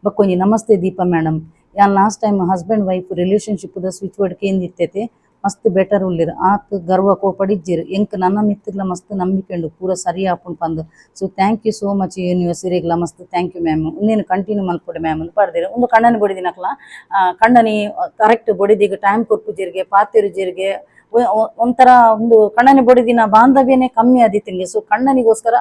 ಬಕ್ಕೊಂಜಿ ನಮಸ್ತೆ ದೀಪಾ ಮೇಡಮ್, ಯಾನ್ last time husband wife relationship the switch board ಕೇಂದಿತ್ತೈತೆ, ಮಸ್ತ್ ಬೆಟರ್ ಉಲ್ಲೆರ್. ಆತ್ ಗರ್ವ ಕೋಪಡಿಜ್ಜೆರ್. ಎಂಕ್ ನನ್ನ ಮಿತ್ತುಗ್ಲ ಮಸ್ತ್ ನಂಬಿಕೆ ಉಂಡು, ಪೂರ ಸರಿ ಆಪುಂಡು ಪಂದ್. So thank you so much universe, ಇರೆಗ್ಲ ಮಸ್ತ್ thank you ma'am, ಉಂದೇನು continue ಮಲ್ಪೊಡು ma'am ಅಂದ್ ಪಾಡ್ದೆರ್. ಉಂದು ಕಣ್ಣನಿ ಬೊಡಿದಿನಕ್ಲ ಕಣ್ಣನಿ ಕರೆಕ್ಟ್ ಬೊಡಿದಿಗ್ ಟೈಮ್ ಕೊರ್ಪುಜೆರ್ಗೆ, ಪಾತೆರುಜೆರ್ಗೆ. ಒಂಥರ ಒಂದು ಕಣ್ಣನಿ ಬೊಡಿದಿನ ಬಾಂಧವ್ಯನೇ ಕಮ್ಮಿ ಆದಿತ್ತಿನ್ಗೆ. ಸೊ ಕಣ್ಣನಿಗೋಸ್ಕರ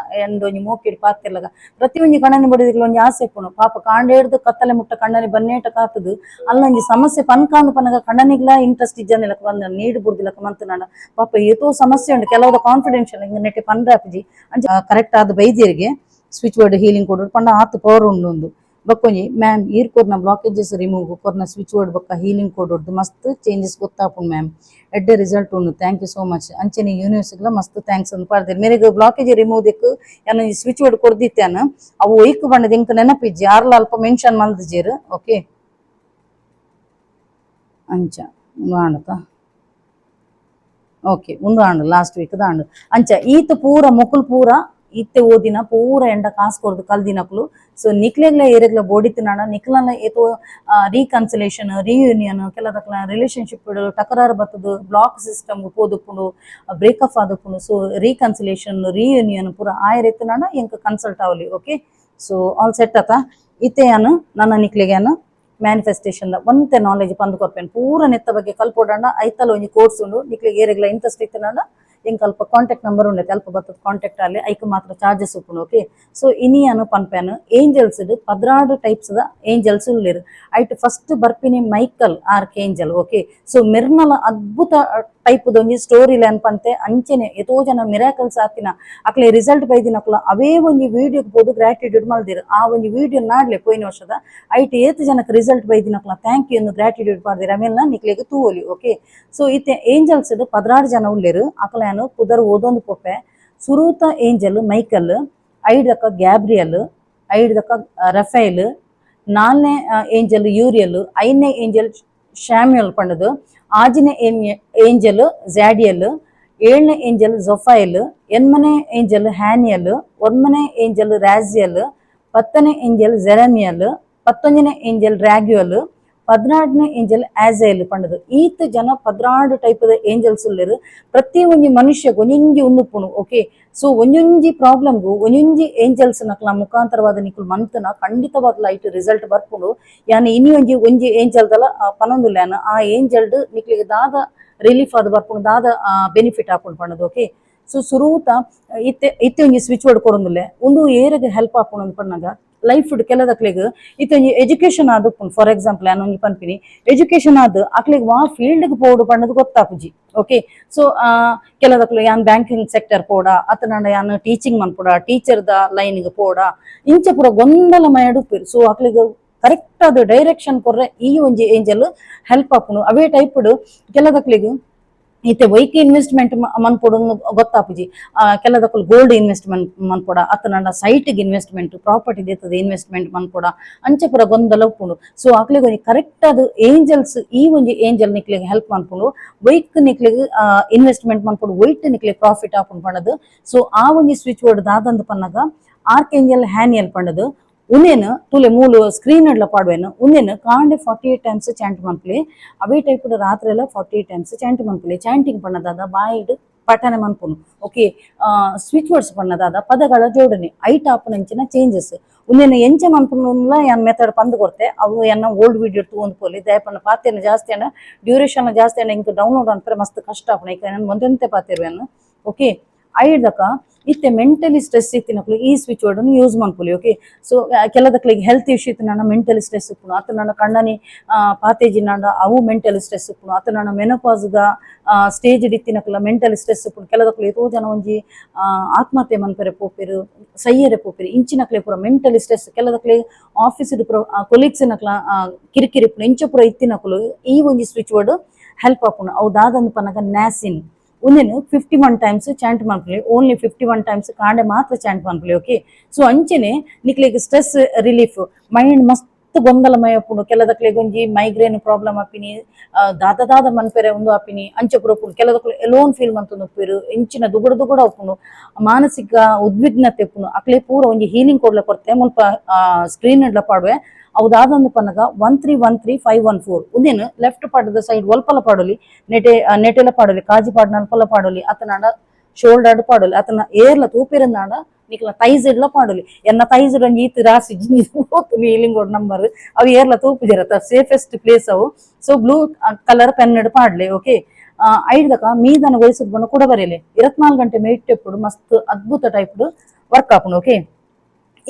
ಒಂಜಿ ಮೋಕಿಡ್ ಪಾತೆರ್ಲಗ ಪ್ರತಿಯೊಂಜಿ ಕಣ್ಣನಿ ಬೊಡಿದಿಗ್ಲ ಒಂಜಿ ಆಸೆ ಇಪ್ಪುಂಡು. ಪಾಪ ಕಾಂಡೇಡ್ದು ಕತ್ತಲೆ ಮುಟ್ಟ ಕಣ್ಣನಿ ಬನ್ನೇಟ ಕಾತದು ಅಲ್ಲೊಂಜಿ ಸಮಸ್ಯೆ ಪನ್ಕಾಂದು ಪನಗ ಕಣ್ಣನಿಗ್ಲ ಇಂಟ್ರೆಸ್ಟ್ ಇಜ್ಜಂದಿಲಕ ಬಂದ ನೀಡು ಬುಡ್ದಿಲಕ ಮಂತನಾಡ. ಪಾಪ ಏತೋ ಸಮಸ್ಯೆ ಉಂಟು, ಕೆಲವದ ಕಾನ್ಫಿಡೆನ್ಷಿಯಲ್ ಹಿಂಗ ನೆಟ್ಟಿ ಪನ್ರಾಪುಜಿ. ಅಂಚ ಕರೆಕ್ಟ್ ಆದ ಬೈದ್ಯರಿಗೆ switch board healing ಕೊಡು ಪಂಡ ಆತ್ ಪವರ್ ಉಂಡು ಒಂದು. ಬೊಕ್ಕೊಂಜಿ ಮ್ಯಾಮ್, ಈರ್ ಕೊರ್ನ ಬ್ಲಾಕೇಜಸ್ ರಿಮೂವ್ ಕೊರ್ನ ಸ್ವಿಚ್ ಬೋರ್ಡ್ ಬೊಕ್ಕ ಹೀಲಿಂಗ್ ಕೊಡೊಡ್ದು ಮಸ್ತ್ ಚೇಂಜಸ್ ಗೊತ್ತಾಪುಂಡು ಮ್ಯಾಮ್, ಎಡ್ಡೆ ರಿಸಲ್ಟ್ ಉಂಡು, thank you so much. ಅಂಚನೆ ಯೂನಿವರ್ಸ್ಗ್ಲ ಮಸ್ತ್ thanks ಅಂದ್ ಪಾಡ್ದೆರ್. ಮೇರೆಗ್ ಬ್ಲಾಕೇಜ್ ರಿಮೂವ್ ದೆಕ್ ಯಾನ್ ಈ ಸ್ವಿಚ್ ಬೋರ್ಡ್ ಕೊರ್ದಿತ್ತೇನ, ಅವು ಒಯ್ಕ್ ಬಂಡದ ಎಂಕ್ ನೆನಪಿಜ್ಜಿ, ಆರ್ಲ ಅಲ್ಪ ಮೆನ್ಷನ್ ಮಲ್ದಿಜೆರ್. ಓಕೆ, ಅಂಚ ಉಂದು ಆಂಡತ. ಓಕೆ, ಉಂದು ಆಂಡ್ ಲಾಸ್ಟ್ ವೀಕ್ ಆಂಡ್. ಅಂಚ ಈತ ಪೂರ ಮೊಕುಲು ಪೂರ ಇತ್ತೆ ಓದಿನ ಪೂರ ಎಂಡ ಕಾಸು ಕೊರ್ದು ಕಲ್ದಿನಕುಲು. ಸೊ ನಿಕ್ಲೆಗ್ಲ ಏರೆಗ್ಲ ಬೋಡಿತ್ತಿನಾಡ ನಿಕ್ಲನ ಏತೋ ರೀಕನ್ಸಿಲೇಷನ್, ರಿಯೂನಿಯನ್, ಕೆಲದಕ್ಲ ರಿಲೇಶನ್ಶಿಪ್ ಟಕರಾರು ಬತ್ತದು, ಬ್ಲಾಕ್ ಸಿಸ್ಟಮ್ ಪೋದುಪ್ಪುಂಡು, ಬ್ರೇಕಪ್ ಆದುಪ್ಪುಂಡು. ಸೊ ರೀಕನ್ಸಿಲೇಷನ್, ರಿಯೂನಿಯನ್ ಪೂರ ಆಯರ್ ಎತ್ತಿನಾಡ ಎಂಕ್ ಕನ್ಸಲ್ಟ್ ಆವಲಿ. Okay, so all set ಅತ. ಇತ್ತೆ ಯಾನು ನನ್ನ ನಿಕ್ಲೆಗೆ ಯಾನು ಮ್ಯಾನಿಫೆಸ್ಟೇಷನ್ ಒಂತೆ ನಾಲೆಜ್ ಪಂದು ಕೊರ್ಪೇನು. ಪೂರ ನೆತ್ತ ಬಗ್ಗೆ ಕಲ್ಪೊಡಂಡ ಐತಲ ಒಂಜಿ ಕೋರ್ಸ್ ಉಂಡು. ನಿಕ್ಲೆಗ್ ಏರೆಗ್ಲ ಇಂಟ್ರೆಸ್ಟ್ ಇತ್ತಿನಾಂಡ ಎಂಕ್ ಅಲ್ಪ ಕಾಂಟ್ಯಾಕ್ಟ್ ನಂಬರ್ ಉಂಡೈತೆ, ಅಲ್ಪ ಬತ್ತದ ಕಾಂಟ್ಯಾಕ್ಟ್ ಅಲ್ಲಿ, ಐಕ್ ಮಾತ್ರ ಚಾರ್ಜಸ್ ಉಪ್ಪುಂಡು. ಓಕೆ, ಸೊ ಇನಿ ಯಾನು ಪನ್ಪೇನು, ಏಂಜಲ್ಸ್ 12 ಟೈಪ್ಸ್ ದ ಏಂಜಲ್ಸ್ ಉಲ್ಲೆರ್. ಐಟ್ ಫಸ್ಟ್ ಬರ್ಪಿನಿ Michael archangel. Okay, so ಮೆರ್ನಲ ಅದ್ಭುತ ಟೈಪ್ ಒಂಜಿ ಸ್ಟೋರಿ ಲೈನ್ ಪಂತೆ. ಅಂಚೆನೆ ಏತೋ ಜನ ಮಿರಾಕಲ್ಸ್ ಆತಿನ ಅಕ್ಲೆ ರಿಸಲ್ಟ್ ಬೈದಿನಕ್ಲ ಅವೇ ಒಂಜಿ ವಿಡಿಯೋಗ್ ಪೋದು ಗ್ರಾಟಿಟ್ಯೂಡ್ ಮಲ್ದಿರು. ಆ ಒಂಜಿ ವಿಡಿಯೋ ನಾಡ್ಲೆ ಪೋಯಿನ ವರ್ಷದ, ಐಟ್ ಏತ್ ಜನಕ್ಕೆ ರಿಸಲ್ಟ್ ಬೈದಿನಕ್ಲ thank you ಎಂದು ಗ್ರಾಟಿಟ್ಯೂಡ್ ಪಾಡ್ದಿರ. ಆಮೇಲೆ ನಿಕ್ಲೆಗ್ ತೂವೊಲಿ. ಓಕೆ, ಸೊ ಇತ್ತೆ ಏಂಜಲ್ಸ್ 12 ಜನ ಉಲ್ಲೆರ್. ಅಕ್ಲ ಯಾನು ಪುದರ್ ಓದೊಂದು ಪೋಪೆ. ಸುರೂತ ಏಂಜಲ್ ಮೈಕಲ್, ಐದಕ್ಕ ಗ್ಯಾಬ್ರಿಯಲ್, ಐದಕ್ಕ ರಫೇಲ್, ನಾಲ್ನೇ ಏಂಜಲ್ ಯೂರಿಯಲ್, ಐದನೇ ಏಂಜಲ್ ಶಾಮ್ಯುಯಲ್ ಪಂಡದು, ಆಜಿನ ಏಂಜಲ್ ಝ್ಯಾಡಿಯಲ್, ಏಳನೇ ಏಂಜಲ್ ಜೊಫೈಲ್, ಎನ್ಮನೆ ಏಂಜಲ್ ಹ್ಯಾನಿಯಲ್, ಒಂಬನೇ ಏಂಜಲ್ ರಾಜಿಯಲ್, 10ನೇ ಏಂಜಲ್ ಜೆರೆಮಿಯಲ್, 19ನೇ ಏಂಜಲ್ ರಾಗ್ಯುಯಲ್, 16ನೇ ಏಂಜಲ್ ಆಜೈಲ್ ಪಂಡದು. ಈತ ಜನ 12 ಟೈಪ್ ಏಂಜಲ್ಸ್ ಉಲ್ಲೆರ್. ಪ್ರತಿ ಒಂಜಿ ಮನುಷ್ಯಗ್ ಒಂಜೊಂಜಿ ಉಂದುಪ್ಪುಂಡು. ಓಕೆ, ಸೊ ಒಂಜೊಂಜಿ ಪ್ರಾಬ್ಲಮ್ಗು ಒಂಜೊಂಜಿ ಏಂಜಲ್ಸ್ ನಕ್ಲ ಮುಖಾಂತರವಾದ ನಿಕುಲು ಮಂತನ ಖಂಡಿತವಾಗ್ಲ ಐಟ್ ರಿಸಲ್ಟ್ ಬರ್ಪುಂಡು. ಯಾನ್ ಇನಿ ಒಂಜಿ ಒಂಜಿ ಏಂಜಲ್ದಲ ಪನೊಂದುಲ್ಲಾನ, ಆ ಏಂಜಲ್ಡ್ ನಿಕ್ಲೆಗ್ ದಾದ ರಿಲೀಫ್ ಆದ್ ಬರ್ಪುಂಡು, ದಾದ ಬೆನಿಫಿಟ್ ಆಪುಂಡು ಪಂಡದು. ಓಕೆ, ಸೊ ಸುರೂತ ಇತ್ತೆ ಇತ್ತೆ ಒಂಜಿ ಸ್ವಿಚ್ ಬೋರ್ಡ್ ಕೊರೊಂದುಲ್ಲೆ. ಉಂದು ಏರೆಗ್ ಹೆಲ್ಪ್ ಆಪುಂಡು ಅಂದ್ ಪನ್ನಗ, ಲೈಫ್ ಕೆಲದಕ್ಲೆಗ್ ಇತ್ತೆ ಒಂಜಿ ಎಜುಕೇಶನ್ ಆದುಪ್ಪುಂಡು. ಫಾರ್ ಎಕ್ಸಾಂಪಲ್, ಯಾನ್ ಒಂಜಿ ಪನ್ಪಿನಿ, ಎಜುಕೇಶನ್ ಆದ್ ಅಕ್ಲೆಗ್ ವಾ ಫೀಲ್ಡ್ ಪೋಡು ಪನ್ನದು ಗೊತ್ತಾಪುಜಿ. ಓಕೆ, ಸೊ ಕೆಲದಕ್ಲು ಯಾನ್ ಬ್ಯಾಂಕಿಂಗ್ ಸೆಕ್ಟರ್ ಪೋಡ, ಅತನಾಂಡ ಯಾನ್ ಟೀಚಿಂಗ್ ಮನ್ಪುಡ, ಟೀಚರ್ ದ ಲೈನ್ ಪೋಡ, ಇಂಚ ಪೂರ ಗೊಂದಲಮಯ ಉಪ್ಪೆರ್. ಸೊ ಅಕ್ಲೆಗ್ ಕರೆಕ್ಟ್ ಆದ ಡೈರೆಕ್ಷನ್ ಕೊರ್ರೆ ಈ ಒಂಜಿ ಏಂಜಲ್ ಹೆಲ್ಪ್ ಆಪುಂಡು. ಅವೇ ಟೈಪ್ ಕೆಲದಕ್ಲೆಗ್ ಇತ್ತೆ ವೈಕ್ ಇನ್ವೆಸ್ಟ್ಮೆಂಟ್ ಮನ್ಪೊಡು ಗೊತ್ತಾಪುಜಿ. ಕೆಲದಕುಲು ಗೋಲ್ಡ್ ಇನ್ವೆಸ್ಟ್ಮೆಂಟ್ ಮನ್ಪೊಡ, ಅತ್ತನಾಂಡ ಸೈಟ್ಗೆ ಇನ್ವೆಸ್ಟ್ಮೆಂಟ್, ಪ್ರಾಪರ್ಟಿ ದೇತದ ಇನ್ವೆಸ್ಟ್ಮೆಂಟ್ ಮನ್ಪೊಡ, ಅಂಚ ಪೂರ ಗೊಂದಲ ಉಪ್ಪುಂಡು. ಸೊ ಅಕ್ಲೆಗ್ ಒಂಜಿ ಕರೆಕ್ಟ್ ಆದ ಏಂಜಲ್ಸ್, ಈ ಒಂಜಿ ಏಂಜಲ್ ನಿಕ್ಲೆಗ್ ಹೆಲ್ಪ್ ಮನ್ಪುಂಡು. ವೈಕ್ ನಿಕ್ಲೆಗ್ ಇನ್ವೆಸ್ಟ್ಮೆಂಟ್ ಮನ್ಪೊಡು, ವೈಟ್ ನಿಕ್ಲೆಗ್ ಪ್ರಾಫಿಟ್ ಆಪುಂಡು ಪಂಡದು. ಸೊ ಆ ಒಂಜಿ ಸ್ವಿಚ್ ಬೋರ್ಡ್ ದಾದಂದ್ ಪನ್ನಗ ಆರ್ಕೇಂಜಲ್ ಹ್ಯಾನಿಯಲ್ ಪಂಡದು. ಉನೇನು ತೂಲೆ, ಮೂಲು ಸ್ಕ್ರೀನ್ ಅಡ್ಲ ಪಾಡುವೆನು. ಉಂದೆನ್ ಕಾಂಡೆ 48 ಟೈಮ್ಸ್ ಚಾಂಟ್ ಮನ್ಪುಲೆ. ಅವೇ ಟೈಪ್ ರಾತ್ರಿ ಎಲ್ಲ 48 ಟೈಮ್ಸ್ ಚಾಂಟ್ ಮನ್ಪುಲೆ. ಚಾಂಟಿಂಗ್ ಪಣ್ಣದಾದ ಬಾಯಿಡ್ ಪಠನೆ ಮನ್ಪುನು. Okay, switch words ಪಣ್ಣದಾದ ಪದಗಳ ಜೋಡಣೆ, ಐಟ್ ಆಪುನಂಚಿನ ಚೇಂಜಸ್. ಉಂದೆನ್ ಎಂಚ ಮನ್ಪುನುಲ ಯಾನ್ ಮೆಥಡ್ ಪಂದ್ ಕೊರ್ತೆ. ಅವು ಎನ್ನ ಓಲ್ಡ್ ವಿಡಿಯೋ ತೂವೊಂದು ಪೋಲಿ. ದಯಪಣ್ಣ ಪಾತೆರ್ನ ಜಾಸ್ತಿ ಅಣ್ಣ, ಡ್ಯೂರೇಷನ್ ಜಾಸ್ತಿ ಅಣ್ಣ, ಇಂಕ್ ಡೌನ್ಲೋಡ್ ಅನ್ಪರೆ ಮಸ್ತ್ ಕಷ್ಟ ಆಪುನ. ಇಕ ನಾನು ಒಂದೊಂತೆ ಪಾತೆರುವೆನು. ಓಕೆ, ಐಡ್ದಕ ಇತ್ತೆ ಮೆಂಟಲಿ ಸ್ಟ್ರೆಸ್ ಇತ್ತಿನಕ್ಲು ಈ switch word use ಮನ್ಪುಲಿ. Okay, so ಕೆಲದಕ್ಲಿಗೆ health issue ಇತ್ತು, ಮೆಂಟಲಿ ಸ್ಟ್ರೆಸ್ ಉಪ್ಪುನು. ಅತ್ತ ನನ್ನ ಕಣ್ಣನಿ ಪಾತೇಜಿನಾಂಡ ಅವು ಮೆಂಟಲಿ ಸ್ಟ್ರೆಸ್ ಉಪ್ಪುನು. ಅತ್ತ ನನ್ನ ಮೆನೋಪಾಸ್ದ ಸ್ಟೇಜ್ ಇತ್ತಿನಕ್ಲ ಮೆಂಟಲಿ ಸ್ಟ್ರೆಸ್ ಉಪ್ಪುನು. ಕೆಲದಕ್ಲು ಏತೋ ಜನ ಒಂಜಿ ಆತ್ಮಹತ್ಯೆ ಮನ್ಪೆರೆ ಪೋಪೆರು, ಸೈಯರೆ ಪೋಪೆರು. ಇಂಚಿನಕ್ಲೆ ಪೂರ ಮೆಂಟಲಿ ಸ್ಟ್ರೆಸ್. ಕೆಲದಕ್ಲೆ ಆಫೀಸ್ ಪೂರ ಕೊಲೀಗ್ಸ್ ನಕ್ಲ ಕಿರಿಕಿರಿ ಉಪ್ಪುನು. ಇಂಚ ಪೂರ ಇತ್ತಿನಕುಲು ಈ ಒಂಜಿ switch word help ಆಪುಂಡು. ಅವು ದಾದಂದು ಪನ್ನಗ ನ್ಯಾಸಿನ್. ಉಂದೆನ್ 51 ಟೈಮ್ಸ್ ಚಾಂಟ್ ಮನ್ಪುಲಿ. ಓನ್ಲಿ 51 ಟೈಮ್ಸ್, ಕಾಂಡೆ ಮಾತ್ರ ಚಾಂಟ್ ಮನ್ಪುಲಿ. ಓಕೆ, ಸೊ ಅಂಚೆನೆ ನಿಕ್ಲೆಗ್ stress relief, mind ಮಸ್ತ್ ಗೊಂದಲಮಯ ಉಪ್ಪುಂಡು. ಕೆಲದಕ್ಲೆಗ್ ಒಂಜಿ ಮೈಗ್ರೇನ್ ಪ್ರಾಬ್ಲಮ್ ಆಪಿನಿ, ದಾದ ದಾದ ಮನ್ಪೆರೆ ಉಂದು ಆಪಿನಿ, ಅಂಚ ಪೂರ ಉಪ್ಪುಂಡು. ಕೆಲದಕ್ಲು ಎಲೋನ್ ಫೀಲ್ ಮಂತೊಂದು ಉಪ್ಪುವೆರ್, ಇಂಚಿನ ದುಗುಡ ದುಗುಡ ಉಪ್ಪುಂಡು, ಮಾನಸಿಕ ಉದ್ವಿಗ್ನತೆ ಉಪ್ಪುಂಡು. ಅಕ್ಲೆ ಪೂರ ಒಂಜಿ ಹೀಲಿಂಗ್ ಕೊಡ್ಲೆ ಕೊರ್ತೆ. ಮುಲ್ಪ ಸ್ಕ್ರೀನ್ ಇಡ್ಲ ಪಾಡುವೆ. ಅವು ದಾದಂದು ಪನ್ನಗ 1313514. ಉಂದೆನ್ ಲೆಫ್ಟ್ ಪಾಡದ ಸೈಡ್ ಒಲ್ಪಲ ಪಾಡೊಲಿ, ನೆಟೆ ನೆಟೆಲ ಪಾಡೊಲಿ, ಕಾಜಿ ಪಾಡ್ ನಲ್ಪಲ ಪಾಡೊಲಿ, ಅತನಾಂಡ ಶೋಲ್ಡರ್ ಪಾಡೊಲಿ, ಅತನ ಏರ್ಲ ತೂಪಿರಂದಾಂಡ ನಿಕ್ಲ ತೈಸ್ ಇಡ್ಲ ಪಾಡೊಲಿ. ಎನ್ನ ತೈಸ್ ಒಂಜಿ ಈತ್ ರಾಸಿ ಹೀಲಿಂಗ್ ನಂಬರ್ ಅವು ಏರ್ಲ ತೂಪುಜರತ, ಸೇಫೆಸ್ಟ್ ಪ್ಲೇಸ್ ಅವು. So blue colour pen ಪಾಡ್ಲೆ. Okay, ಐಡ್ದಕ ಮೀದನ ವಯಸ್ಸು ಬಂದು ಕೂಡ ಬರೆಯಲೆ. 24 ಗಂಟೆ ಮೇಯ್ಟೆಪ್ಪುಡು ಮಸ್ತ್ ಅದ್ಭುತ ಟೈಪ್ ವರ್ಕ್ ಆಪುಂಡು. ಓಕೆ,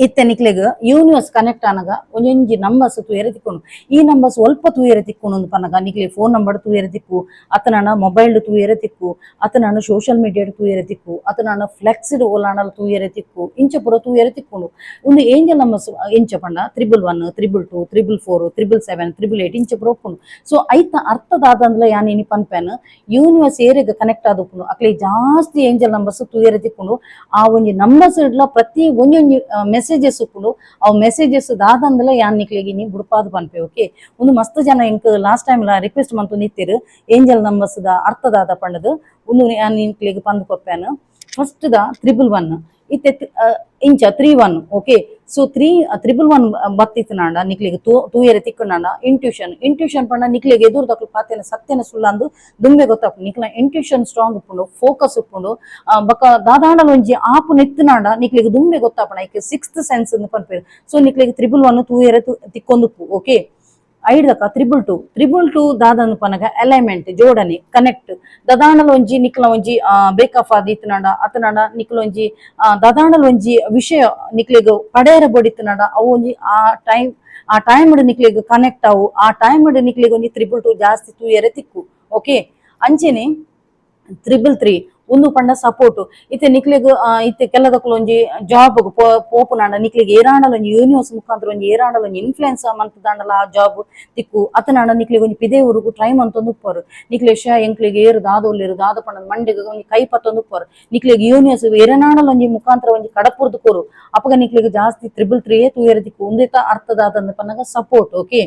ಇತ್ತೆ ನಿಕ್ಲೆಗ್ ಯೂನಿವರ್ಸ್ ಕನೆಕ್ಟ್ ಆನಗ ಒಂಜೊಂಜಿ ನಂಬರ್ಸ್ ತೂಯರೆ ತಿಕ್ಕೊಂಡು. ಈ ನಂಬರ್ಸ್ ಒಲ್ಪ ತೂಯರೆ ತಿಕ್ಕೊಂಡು ಅಂದ್ ಪನ್ನಗ ನಿಕ್ಲೆ ಫೋನ್ ನಂಬರ್ ತೂಯರೆ ತಿಕ್ಕು, ಅತನಾನ ಮೊಬೈಲ್ ತೂಯರೆ ತಿಕ್ಕು, ಅತನಾನ ಸೋಷಿಯಲ್ ಮೀಡಿಯಾ ತೂಯರೆ ತಿಕ್ಕು, ಅತನಾನ ಫ್ಲೆಕ್ಸ್ಡ್ ಓಲಾಂಡಲ ತೂಯರೆ ತಿಕ್ಕು, ಇಂಚ ಪೂರ ತೂಯರೆ ತಿಕ್ಕೊಂಡು. ಒಂದು ಏಂಜಲ್ ನಂಬರ್ಸ್ ಎಂಚ ಪಂಡ 111, 222, 444, 777, 888 ಇಂಚ ಪೂರ ಉಪ್ಪುಂಡು. ಸೊ ಐತ ಅರ್ಥದಾದಂದ್ಲ ಯಾನ್ ಇನಿ ಪನ್ಪೆನ್. ಯೂನಿವರ್ಸ್ ಏರೆಗ್ ಕನೆಕ್ಟ್ ಆದುಪ್ಪುಂಡು, ಅಕ್ಲೆ ಜಾಸ್ತಿ ಏಂಜಲ್ ನಂಬರ್ಸ್ ತೂಯರೆ ತಿಕ್ಕೊಂಡು. ಆ ಒಂಜಿ ನಂಬರ್ಸ್ ಇಡ್ಲ ಪ್ರತಿ ಒಂಜೊಂಜಿ ಮೆಸೇಜಸ್ ಉಪ್ಪುಂಡು. ಅವು ಮೆಸೇಜಸ್ ದಾದಂದಲ ಯಾನ್ ನಿಕ್ಲೆಗ್ ಇನಿ ಬುಡ್ಪಾದ್ ಪನ್ಪೆ. ಓಕೆ, ಒಂದು ಮಸ್ತ್ ಜನ ಎಂಕ್ ಲಾಸ್ಟ್ ಟೈಮ್ ಲಾ ರಿಕ್ವೆಸ್ಟ್ ಮಂತು ನಿತ್ತಿರು, ಏಂಜಲ್ ನಂಬರ್ಸ್ ದ ಅರ್ಥದಾದ ಪಂಡದು. ಒಂದು ಯಾನ್ ನಿಕ್ಲೆಗ್ ಪಂದ್ ಕೊರ್ಪೆನ್. ಫಸ್ಟ್ ದ 111. ಇತ್ತೆ ಇಂಚ 31. Okay, so 3111 ಬತ್ತಿತ್ತನಾಂಡ ನಿಕ್ಲೆಗ್ ತೂಯರೆ ತಿಕ್ಕುನಾಂಡ ಇಂಟ್ಯೂಷನ್. ಇಂಟ್ಯೂಷನ್ ಪಂಡ ನಿಕ್ಲೆಗ್ ಎದುರು ದಕ್ಲು ಪಾತೆನ ಸತ್ಯನ ಸುಳ್ಳಂದು ದುಂಬೆ ಗೊತ್ತಾಪುಂಡು. ನಿಕ್ಲ ಇಂಟ್ಯೂಷನ್ ಸ್ಟ್ರಾಂಗ್ ಉಪ್ಪುಂಡು, ಫೋಕಸ್ ಉಪ್ಪುಂಡು. ಬೊಕ ದಾದಾಂಡಲ ಒಂಜಿ ಆಪು ನೆತ್ತುನಾಂಡ ನಿಕ್ಲೆಗ್ ದುಂಬೆ ಗೊತ್ತಾಪುಂಡು. ಐಕ್ ಸಿಕ್ಸ್ತ್ ಸೆನ್ಸ್ ಅಂದ್ ಪನ್ಪೆರ್. ಸೊ ನಿಕ್ಲೆಗ್ 111 ತೂಯರೆ ತಿಕ್ಕೊಂದುಪ್ಪು. ಓಕೆ, ಐಡ್ದಕ 222. 222 ದಾದನ್ನು ಪನಗ ಅಲೈನ್ಮೆಂಟ್, ಜೋಡಣೆ, ಕನೆಕ್ಟ್. ದದಾಂಡಲ ಒಂಜಿ ನಿಕ್ಲ ಒಂಜಿ ಬ್ರೇಕಪ್ ಆದಿತ್ತನಾಂಡ, ಅತನಾಂಡ ನಿಕ್ಲ ಒಂಜಿ ದದಾಂಡಲ ಒಂಜಿ ವಿಷಯ ನಿಕ್ಲೆಗ್ ಪಡೆಯರ ಬಡಿತ್ತನಾಂಡ, ಅವು ಒಂಜಿ ಆ ಟೈಮ್ ನಿಕ್ಲೆಗ್ ಕನೆಕ್ಟ್ ಅವು. ಆ ಟೈಮ್ ನಿಕ್ಲೆಗ್ ಒಂಜಿ 222 ಜಾಸ್ತಿ ತೂಯರೆ ತಿಕ್ಕು. ಓಕೆ, ಅಂಚೆನೆ 333. ಒಂದು ಪಂಡ ಸಪೋರ್ಟ್. ಇತ್ತೆ ನಿಕ್ಲೆಗ್ ಇತ್ತೆ ಕೆಲದಕ್ಲು ಒಂಜಿ ಜಾಬ್ ಪೋಪುನಾಂಡ ನಿಕ್ಲೆಗ್ ಏರಾಂಡಲ ಒಂಜಿ ಯೂನಿವರ್ಸ್ ಮುಖಾಂತರ ಒಂಜಿ ಏರಾಂಡಲ ಒಂಜಿ ಇನ್ಫ್ಲುಯೆನ್ಸ್ ಮಂತದಾಂಡಲ ಆ ಜಾಬ್ ತಿಕ್ಕು. ಅತನಾಂಡ ನಿಕ್ಲೆಗ್ ಒಂಜಿ ಪಿದೆ ಊರುಗು ಟ್ರೈ ಮಂತೊಂದು ಉಪ್ಪರು. ನಿಕ್ಲೆ ಶ ಎಂಕ್ಲೆಗ್ ಏರು ದಾದ ಉಲ್ಲೆರು ದಾದ ಪಂಡ ಮಂಡೆಗ್ ಒಂಜಿ ಕೈ ಪತ್ತೊಂದು ಉಪ್ಪರು. ನಿಕ್ಲೆಗ್ ಯೂನಿವರ್ಸ್ ಏರನಾಂಡಲ ಒಂಜಿ ಮುಖಾಂತರ ಒಂಜಿ ಕಡಪುರ್ದು ಕೊರು. ಅಪಗ ನಿಕ್ಲೆಗ್ ಜಾಸ್ತಿ 333 ತೂಯರೆ ತಿಕ್ಕು. ಒಂದೇತ ಅರ್ಥದಾದಂದ ಪನ್ನಗ ಸಪೋರ್ಟ್. ಓಕೆ,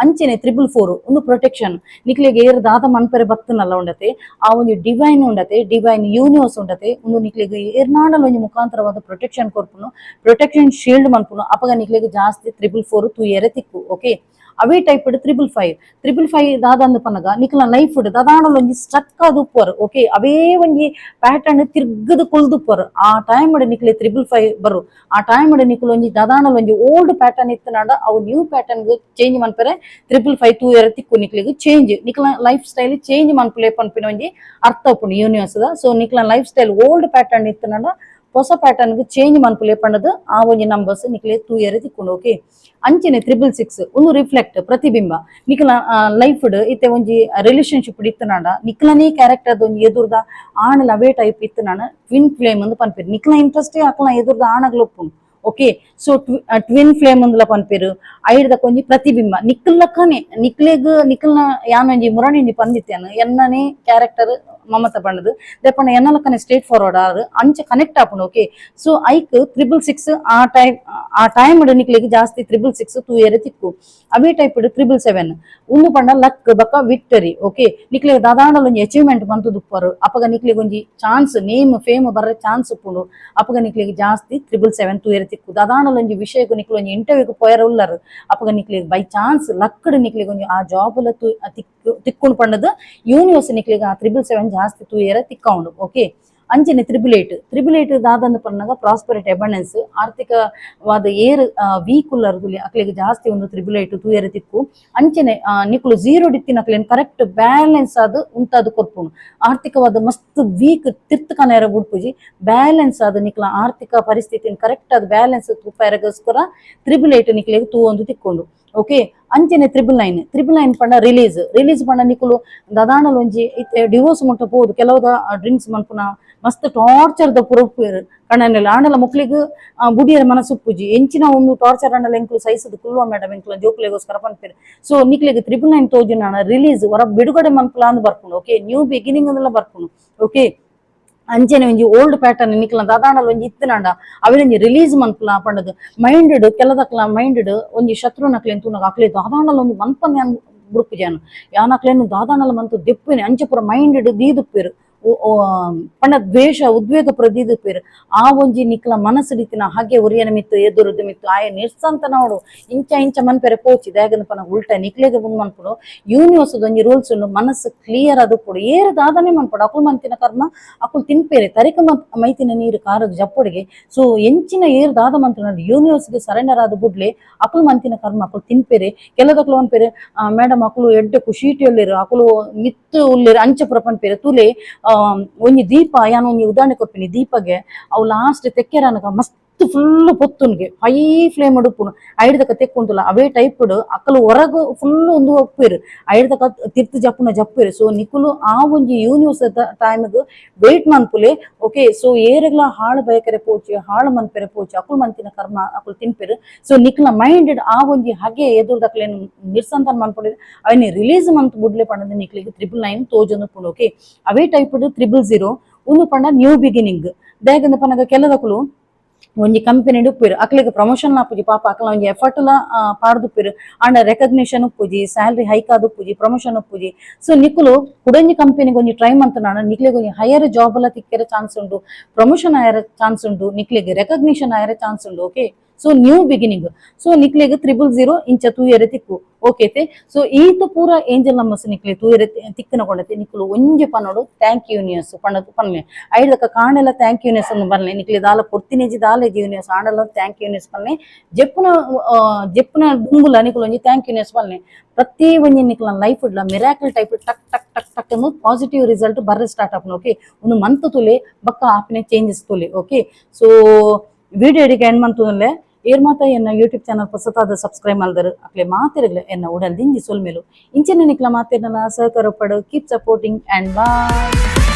ಅಂಚೆನೆ 444 ಒಂದು ಪ್ರೊಟೆಕ್ಷನ್. ನಿಕ್ಲೆಗ್ ಏರ್ ದಾದ ಮನ್ಪೆರೆ ಬತ್ತನಲ್ಲ ಉಂಡತೆ, ಆ ಒಂಜಿ ಡಿವೈನ್ ಉಂಡತೆ, ಡಿವೈನ್ ಯೂನಿವರ್ಸ್ ಉಂಡತೆ, ಒಂದು ನಿಕ್ಲೆಗ್ ಏರ್ನಾಡಲ ಒಂಜಿ ಮುಖಾಂತರವಾದ ಪ್ರೊಟೆಕ್ಷನ್ ಕೊರ್ಪುನು, ಪ್ರೊಟೆಕ್ಷನ್ ಶೀಲ್ಡ್ ಮನ್ಪುನು. ಅಪಗ ನಿಕ್ಲೆಗ್ ಜಾಸ್ತಿ 444 ತೂಯರೆ ತಿಕ್ಕು. ಓಕೆ, ಅವೇ ಟೈಪ್ 555. 555 ದಾದಂದು ಪನ್ನಗ ನಿಕ್ಲ ಲೈಫ್ ದಾದಾಂಡಲ ಒಂಜಿ ಸ್ಟಕ್ ಆದ್ ಉಪ್ಪುವರು. ಓಕೆ, ಅವೇ ಒಂಜಿ ಪ್ಯಾಟರ್ನ್ ತಿರ್ಗದು ಕುಲ್ದುಪ್ಪರು. ಆ ಟೈಮ್ ನಿಕ್ಲೆ 555 ಬರು. ಆ ಟೈಮ್ ನಿಕ್ಲು ಒಂಜಿ ದಾದಾಂಡಲ ಒಂಜಿ ಓಲ್ಡ್ ಪ್ಯಾಟರ್ನ್ ಇತ್ತನಾಂಡ ಅವು new pattern change ಮನ್ಪೆರೆ 555 ತೂಯರೆ ತಿಕ್ಕು. ನಿಕ್ಲೆಗ್ ಚೇಂಜ್, ನಿಕ್ಲ life style change ಮನ್ಪುಲೆ ಪನ್ಪಿನ ಒಂಜಿ ಅರ್ಥ ಉಪ್ಪುಂಡು ಯೂನಿವರ್ಸ್. ಸೊ ನಿಕ್ಲ life style old pattern ಇತ್ತನಾಂಡ ಹೊಸ ಪ್ಯಾಟರ್ನ್ ಚೇಂಜ್ ಮನ್ಪುಲೆ ಪಂಡದು ಆ ಒಂಜಿ ನಂಬರ್ಸ್ ನಿಕ್ಲೆ ತೂಯರೆ ತಿಕ್ಕುಂಡು. ಓಕೆ, ಅಂಚೆನೆ 666 ಒಂದು ರಿಫ್ಲೆಕ್ಟ್, ಪ್ರತಿಬಿಂಬ. ನಿಕ್ಲ ಲೈಫ್ ಇತ್ತೆ ಒಂಜಿ ರಿಲೇಶನ್ಶಿಪ್ ಇತ್ತನಾಂಡ ನಿಕ್ಲನೇ ಕ್ಯಾರೆಕ್ಟರ್ ಒಂಜಿ ಎದುರ್ದ ಆಣಲ ಅವೇ ಟೈಪ್ ಇತ್ತನಾಂಡ ಟ್ವಿನ್ ಫ್ಲೇಮ್ ಅಂದ್ ಪನ್ಪೆರ್. ನಿಕ್ಲ ಇಂಟ್ರೆಸ್ಟ್ ಅಕ್ಲ ಎದುರ್ದ ಆಣಗ್ಲ ಉಪ್ಪುಂಡು. Okay, so twin flame ಅಂದ್ಲ ಪನ್ಪೆರು. ಐಡ್ದಕ ಒಂಜಿ ಪ್ರತಿಬಿಂಬ, ನಿಕ್ಲಕ್ಕನೆ ನಿಕ್ಲೆಗ್ ನಿಕ್ಲ್ನ ಯಾನೊಂಜಿ ಮುರಣಿ ಪಂದಿತ್ತೇನು ಎನ್ನನೇ ಕ್ಯಾರೆಕ್ಟರ್ ಮಮತ ಪಂಡದು ದೇಪಂಡ ಎನ್ನಲಕ್ಕನೆ ಸ್ಟ್ರೇಟ್ ಫಾರ್ವರ್ಡ್ ಆರು ಅಂಚ ಕನೆಕ್ಟ್ ಆಪುಂಡು. ಓಕೆ, ಸೊ ಐಕ್ 666 ಆ ಟೈಮ್ ನಿಕ್ಲೆಗ್ ಜಾಸ್ತಿ 666 ತೂಯರೆ ತಿಕ್ಕು. ಅವೇ ಟೈಪ್ 777 ಉಂದು ಪಂಡ ಲಕ್ ಬೊಕ ವಿಕ್ಟರಿ. ಓಕೆ, ನಿಕ್ಲೆಗ್ ದಾದಾಂಡಲ ಒಂಜಿ ಅಚೀವ್ಮೆಂಟ್ ಬಂತು ದುಪ್ಪರು. ಅಪಗ ನಿಕ್ಲೆಗ್ ಒಂಜಿ chance, name fame ಬರ್ರೆ ಚಾನ್ಸ್ ಉಪ್ಪುಂಡು. ಅಪಗ ನಿಕ್ಲೆಗ್ ಜಾಸ್ತಿ 777 ತೂಯರೆ ತಿಕ್ಕು. ದಾದಾಂಡಲ ಒಂಜಿ ವಿಷಯಕ್ಕೂ ನಿಕ್ಲು ಒಂಜಿ ಇಂಟರ್ವ್ಯೂಗ್ ಪೋಯರ ಉಲ್ಲರು. ಅಪಗ ನಿಕ್ಲೆಗ್ ಬೈ ಚಾನ್ಸ್ ಲಕ್ಕಡ್ ನಿಕ್ಲೆಗ್ ಒಂಜಿ ಆ ಜಾಬ್ ಲ ತಿಕ್ಕು ತಿಕ್ಕೊಂಡು ಪಂಡದು ಯೂನಿವರ್ಸ್ ನಿಕ್ಲೆಗ್ ಆ 777 ಜಾಸ್ತಿ ತೂಯರೆ ತಿಕ್ಕೌಂಡು. ಓಕೆ. ಅಂಚನೆ 888 888 ದಾದಂದು ಪನ್ನಗ ಪ್ರಾಸ್ಪರಿಟಿ, ಅಬಂಡೆನ್ಸ್, ಆರ್ಥಿಕವಾದ ಏರ್ ವೀಕ್ ಉಲ್ಲರ್ದುಲಿ ಅಕ್ಲೆಗ್ ಜಾಸ್ತಿ ಒಂದು 888 ತೂಯರೆ ತಿಕ್ಕು. ಅಂಚನೆ ನಿಕುಲು ಜೀರೋ ಡಿತ್ತಿನ ಅಕ್ಲೆನ್ ಕರೆಕ್ಟ್ ಬ್ಯಾಲೆನ್ಸ್ ಆದ್ ಉಂತಾದ್ ಕೊರ್ಪುಂಡು. ಆರ್ಥಿಕವಾದ ಮಸ್ತ್ ವೀಕ್ ತಿರ್ತ್ ಕನೆರ ಬುಡ್ಪುಜಿ. ಬ್ಯಾಲೆನ್ಸ್ ಆದ್ ನಿಕ್ಲ ಆರ್ಥಿಕ ಪರಿಸ್ಥಿತಿನ ಕರೆಕ್ಟ್ ಆದ್ ಬ್ಯಾಲೆನ್ಸ್ ತೂಪೆರೆಗೋಸ್ಕರ 888 ನಿಕ್ಲೆಗ್ ತೂವೊಂದು ತಿಕ್ಕೊಂಡು. ಓಕೆ, ಅಂಚನೆ 999. 999 ಪಂಡ ರಿಲೀಸ್. ರಿಲೀಸ್ ಪಂಡ ನಿಕುಲು ದದಾಣಲ್ ಒಂಜಿ ಇತ್ತೆ ಡಿವೋರ್ಸ್ ಮುಟ್ಟ ಪೋದು. ಕೆಲವುದ ಡ್ರಿಂಕ್ಸ್ ಮನ್ಪುನ, ಮಸ್ತ್ ಟಾರ್ಚರ್ ದ ಪುರಪ್ಪುವೆರ್ ಕಣ್ಣನೆಲ್ಲ. ಆಂಡಲ ಮೊಕ್ಲೆಗ್ ಬುಡಿಯರ ಮನಸ್ಸು ಉಪ್ಪುಜಿ. ಎಂಚಿನ ಒಂದು ಟಾರ್ಚರ್ ಆಂಡಲ ಎಂಕ್ಲು ಸಹಿಸದು ಕುಲ್ವ ಮೇಡಮ್, ಎಂಕ್ಲ ಜೋಕುಲೆಗೋಸ್ಕರ ಪನ್ಪೆರ್. ಸೊ ನಿಕ್ಲೆಗ್ 999 ತೋಜುನ ರಿಲೀಸ್, ಹೊರ ಬಿಡುಗಡೆ ಮನ್ಪುಲ ಅಂದ್ ಬರ್ಪುಂಡು. Okay, new beginning ಅಂದಲ ಬರ್ಪುಂಡು. ಓಕೆ, ಅಂಚನೆ ಒಂಜಿ ಓಲ್ಡ್ ಪ್ಯಾಟರ್ನ್ ನಿಕ್ಲ ದಾದಾಂಡಲ ಒಂಜಿ ಇತ್ತನಾಂಡ ಅವೆನೊಂಜಿ ರಿಲೀಸ್ ಮನ್ಪುಲ ಪಂಡದು. ಮೈಂಡ್ ಕೆಲದಕ್ಲ ಮೈಂಡ್ ಒಂಜಿ ಶತ್ರುನಕ್ಲೆನ್ ತೂನಗ ಅಕ್ಲೆ ದಾದಾಂಡಲ ಒಂಜಿ ಮನ್ಪನ್ ಯಾನ್ ಬುಡ್ಪುಜಾನು, ಯಾನ್ ಅಕ್ಲೆನ್ ದಾದಾಂಡಲ ಮಂತು ದೆಪ್ಪುನೆ ಅಂಚ ಪೂರ ಮೈಂಡ್ ದೀದುಪ್ಪೆರ್. ಪಂಡ ದ್ವೇಷ ಉದ್ವೇಗ ಪೂರ ದೀದುಪ್ಪೆರ್. ಆ ಒಂಜಿ ನಿಕ್ಲ ಮನಸ್ಸು ದಿತ್ತಿನ ಹಾಗೆ ಒರಿಯನ ಮಿತ್ತು, ಎದುರುದ ಮಿತ್ತು ಆಯ ನಿರ್ಸಂತ ನೋಡು ಇಂಚ ಇಂಚ ಮನ್ಪೆರೆ ಪೋಚಿ. ದಾಗಂದ ಪನ ಉಲ್ಟ ನಿಕ್ಲೆಗ್ ಬಂದ್ ಮನ್ಪುಡು. ಯೂನಿವರ್ಸ್ ಒಂಜಿ ರೂಲ್ಸ್ ಉಂಡು. ಮನಸ್ಸು ಕ್ಲಿಯರ್ ಅದು ಪುಡು. ಏರು ದಾದನೆ ಮನ್ಪುಡು, ಅಕುಲು ಮಂತಿನ ಕರ್ಮ ಅಕುಲು ತಿನ್ಪೇರೆ. ತರಿಕ ಮೈತಿನ ನೀರು ಕಾರಗ್ ಜಪ್ಪೊಡಿಗೆ. ಸೊ ಎಂಚಿನ ಏರು ದಾದ ಮಂತುನ ಯೂನಿವರ್ಸ್ಗೆ ಸರೆಂಡರ್ ಆದ ಬುಡ್ಲೆ. ಅಕುಲು ಮಂತಿನ ಕರ್ಮ ಅಕುಲು ತಿನ್ಪೇರೆ. ಕೆಲದಕ್ಲು ಅನ್ಪೇರೆ, ಮೇಡಮ್, ಅಕುಲು ಎಡ್ಡೆ ಖುಷಿಟಿ ಉಲ್ಲೆರ್, ಅಕುಲು ಮಿತ್ತು ಉಲ್ಲೆರ್ ಅಂಚ ಪೂರ ಪನ್ಪೇರೆ. ತೂಲೆ, ಒಂಜಿ ದೀಪ, ಯಾನ್ ಒಂಜಿ ಉದಾಹರಣೆ ಕೊರ್ಪಿನಿ. ದೀಪಗೆ ಅವು ಲಾಸ್ಟ್ ತೆಕ್ಕೆರನಗ ಮಸ್ತ್ ಫುಲ್ ಪೊತ್ತುನ್ಗೆ ಹೈ ಫ್ಲೇಮ್ ಉಪ್ಪುನು. ಐಡ್ದಕ ತೆಕ್ಕೊಂತುಲ್ಲ. ಅವೇ ಟೈಪ್ ಅಕಲು ಹೊರಗು ಫುಲ್ ಒಂದು ಒಪ್ಪೇರು, ಐಡ್ದಕ ತಿರ್ತು ಜಪ್ಪುನ ಜಪ್ಪೇರು. ಸೊ ನಿಕುಲು ಆ ಒಂಜಿ ಯೂನಿವರ್ಸ್ ಟೈಮ್ಗ್ ವೇಟ್ ಮನ್ಪುಲೆ. ಓಕೆ, ಸೊ ಏರೆಗ್ಲ ಹಾಳು ಬಯಕರೆ ಪೋಚಿ, ಹಾಳು ಮನ್ಪೆರೆ ಪೋಚಿ. ಅಕುಲು ಮಂತಿನ ಕರ್ಮ ಅಕುಲು ತಿನ್ಪೆರು. ಸೊ ನಿಕ್ಲ ಮೈಂಡ್ ಆ ಒಂಜಿ ಹಗೆ ಎದುರ್ದಕ್ಲೇನು ನಿರ್ಸಂತಾನ ಮನ್ಪುಡೆ, ಅವನಿ ರಿಲೀಸ್ ಮಂತ್ ಬುಡ್ಲೆ ಪಂಡದ ನಿಕ್ಲಿಗೆ 999 ತೋಜೊಂದು ಉಪ್ಪುಂಡು. ಓಕೆ, ಅವೇ ಟೈಪ್ 000. ಉಂದು ಪಂಡ ನ್ಯೂ ಬಿಗಿನಿಂಗ್. ದಾಯೆಗಂದ ಪನಗ ಕೆಲದಕುಲು ಒಂಜಿ ಕಂಪನಿ ಉಪ್ಪುವೆರ್, ಅಕ್ಲೆಗ್ ಪ್ರಮೋಷನ್ ಆಪುಜಿ. ಪಾಪ ಅಕ್ಲ ಒಂಜಿ ಎಫರ್ಟ್ ಲ ಪಾಡ್ದುಪ್ಪೆರ್. ಆಂಡ ರೆಕಗ್ನಿಷನ್ ಉಪ್ಪುಜಿ, ಸ್ಯಾಲರಿ ಹೈಕ್ ಆದ್ ಉಪ್ಪುಜಿ, ಪ್ರಮೋಷನ್ ಉಪ್ಪುಜಿ. ಸೊ ನಿಕುಲು ಕುಡೊಂಜಿ ಕಂಪನಿಗೆ ಒಂಜಿ ಟ್ರೈ ಮಂತನಾಂಡ ನಿಕ್ಲೆಗ್ ಒಂಜಿ ಹೈಯರ್ ಜಾಬ್ ಲ ತಿಕ್ಕೆರೆ ಚಾನ್ಸ್ ಉಂಡು, ಪ್ರಮೋಷನ್ ಆಯರ ಚಾನ್ಸ್ ಉಂಡು, ನಿಕ್ಲೆಗ್ ರೆಕಗ್ನಿಷನ್ ಆಯರ ಚಾನ್ಸ್ ಉಂಡು. Okay, so new beginning. So ನಿಕ್ಲೆಗ್ 000 ಇಂಚ ತೂಯರೆ ತಿಕ್ಕು. ಓಕೆ, ಸೊ ಈತ ಪೂರ ಏಂಜಲ್ ನಂಬರ್ಸ್ ನಿಕ್ಲೆ ತೂಯರೆ ತಿಕ್ಕನ ಕೊಂಡತೆ. ನಿಕುಲು ಒಂಜಿ ಪನೋಡು, thank you universe ಪಂಡದು ಪನ್ಲೆ. ಐಡ್ದಕ ಕಾಣೆಲ್ಲ thank you universe ಅಂದ್ ಬನ್ಲೆ. ನಿಕ್ಲೆ ದಾಲ ಕೊರ್ತಿನೇಜಿ ದಾಲ ಯೂನಿವರ್ಸ್, ಆಂಡಲ thank you universe ಪನ್ಲೆ. ಜೆಪ್ಪುನ ಜೆಪ್ಪುನ ದುಂಬುಲ ನಿಕುಲು ಒಂಜಿ thank you universe ಪನ್ಲೆ. ಪ್ರತಿ ಒಂಜಿ ನಿಕ್ಲ ಲೈಫ್ ಇಡ್ಲ ಮಿರಾಕಲ್ ಟೈಪ್ ಟಕ್ ಟಕ್ ಟಕ್ ಟಕ್ ಅಂದು ಪಾಸಿಟಿವ್ ರಿಸಲ್ಟ್ ಬರ್ರೆ ಸ್ಟಾರ್ಟ್ ಆಪುಂಡು. ಓಕೆ, ಒಂದು ಮಂತ್ ತುಲೆ, ಬಕ್ಕ ಆಪಿನ ಚೇಂಜಸ್ ತುಲೆ. Okay, so video ಎಡಿಗೆ end ಮಂತುಂದಲ್ಲೇ. ಏರ್ ಮಾತ ಎನ್ನ ಯೂಟ್ಯೂಬ್ ಚಾನಲ್ ಹೊಸತಾದ ಸಬ್ಸ್ಕ್ರೈಬ್ ಮಲ್ದರು ಅಕ್ಲೆ ಮಾತೆರ್ಗ್ಲ ಎನ್ನ ಉಡಲ್ ದಿಂಜಿ ಸೊಲ್ಮೆಲು. ಇಂಚಿನ ನಿಕ್ಲ ಮಾತೆರ್ನಲ ಸಹಕಾರ ಪಡು. Keep supporting and bye.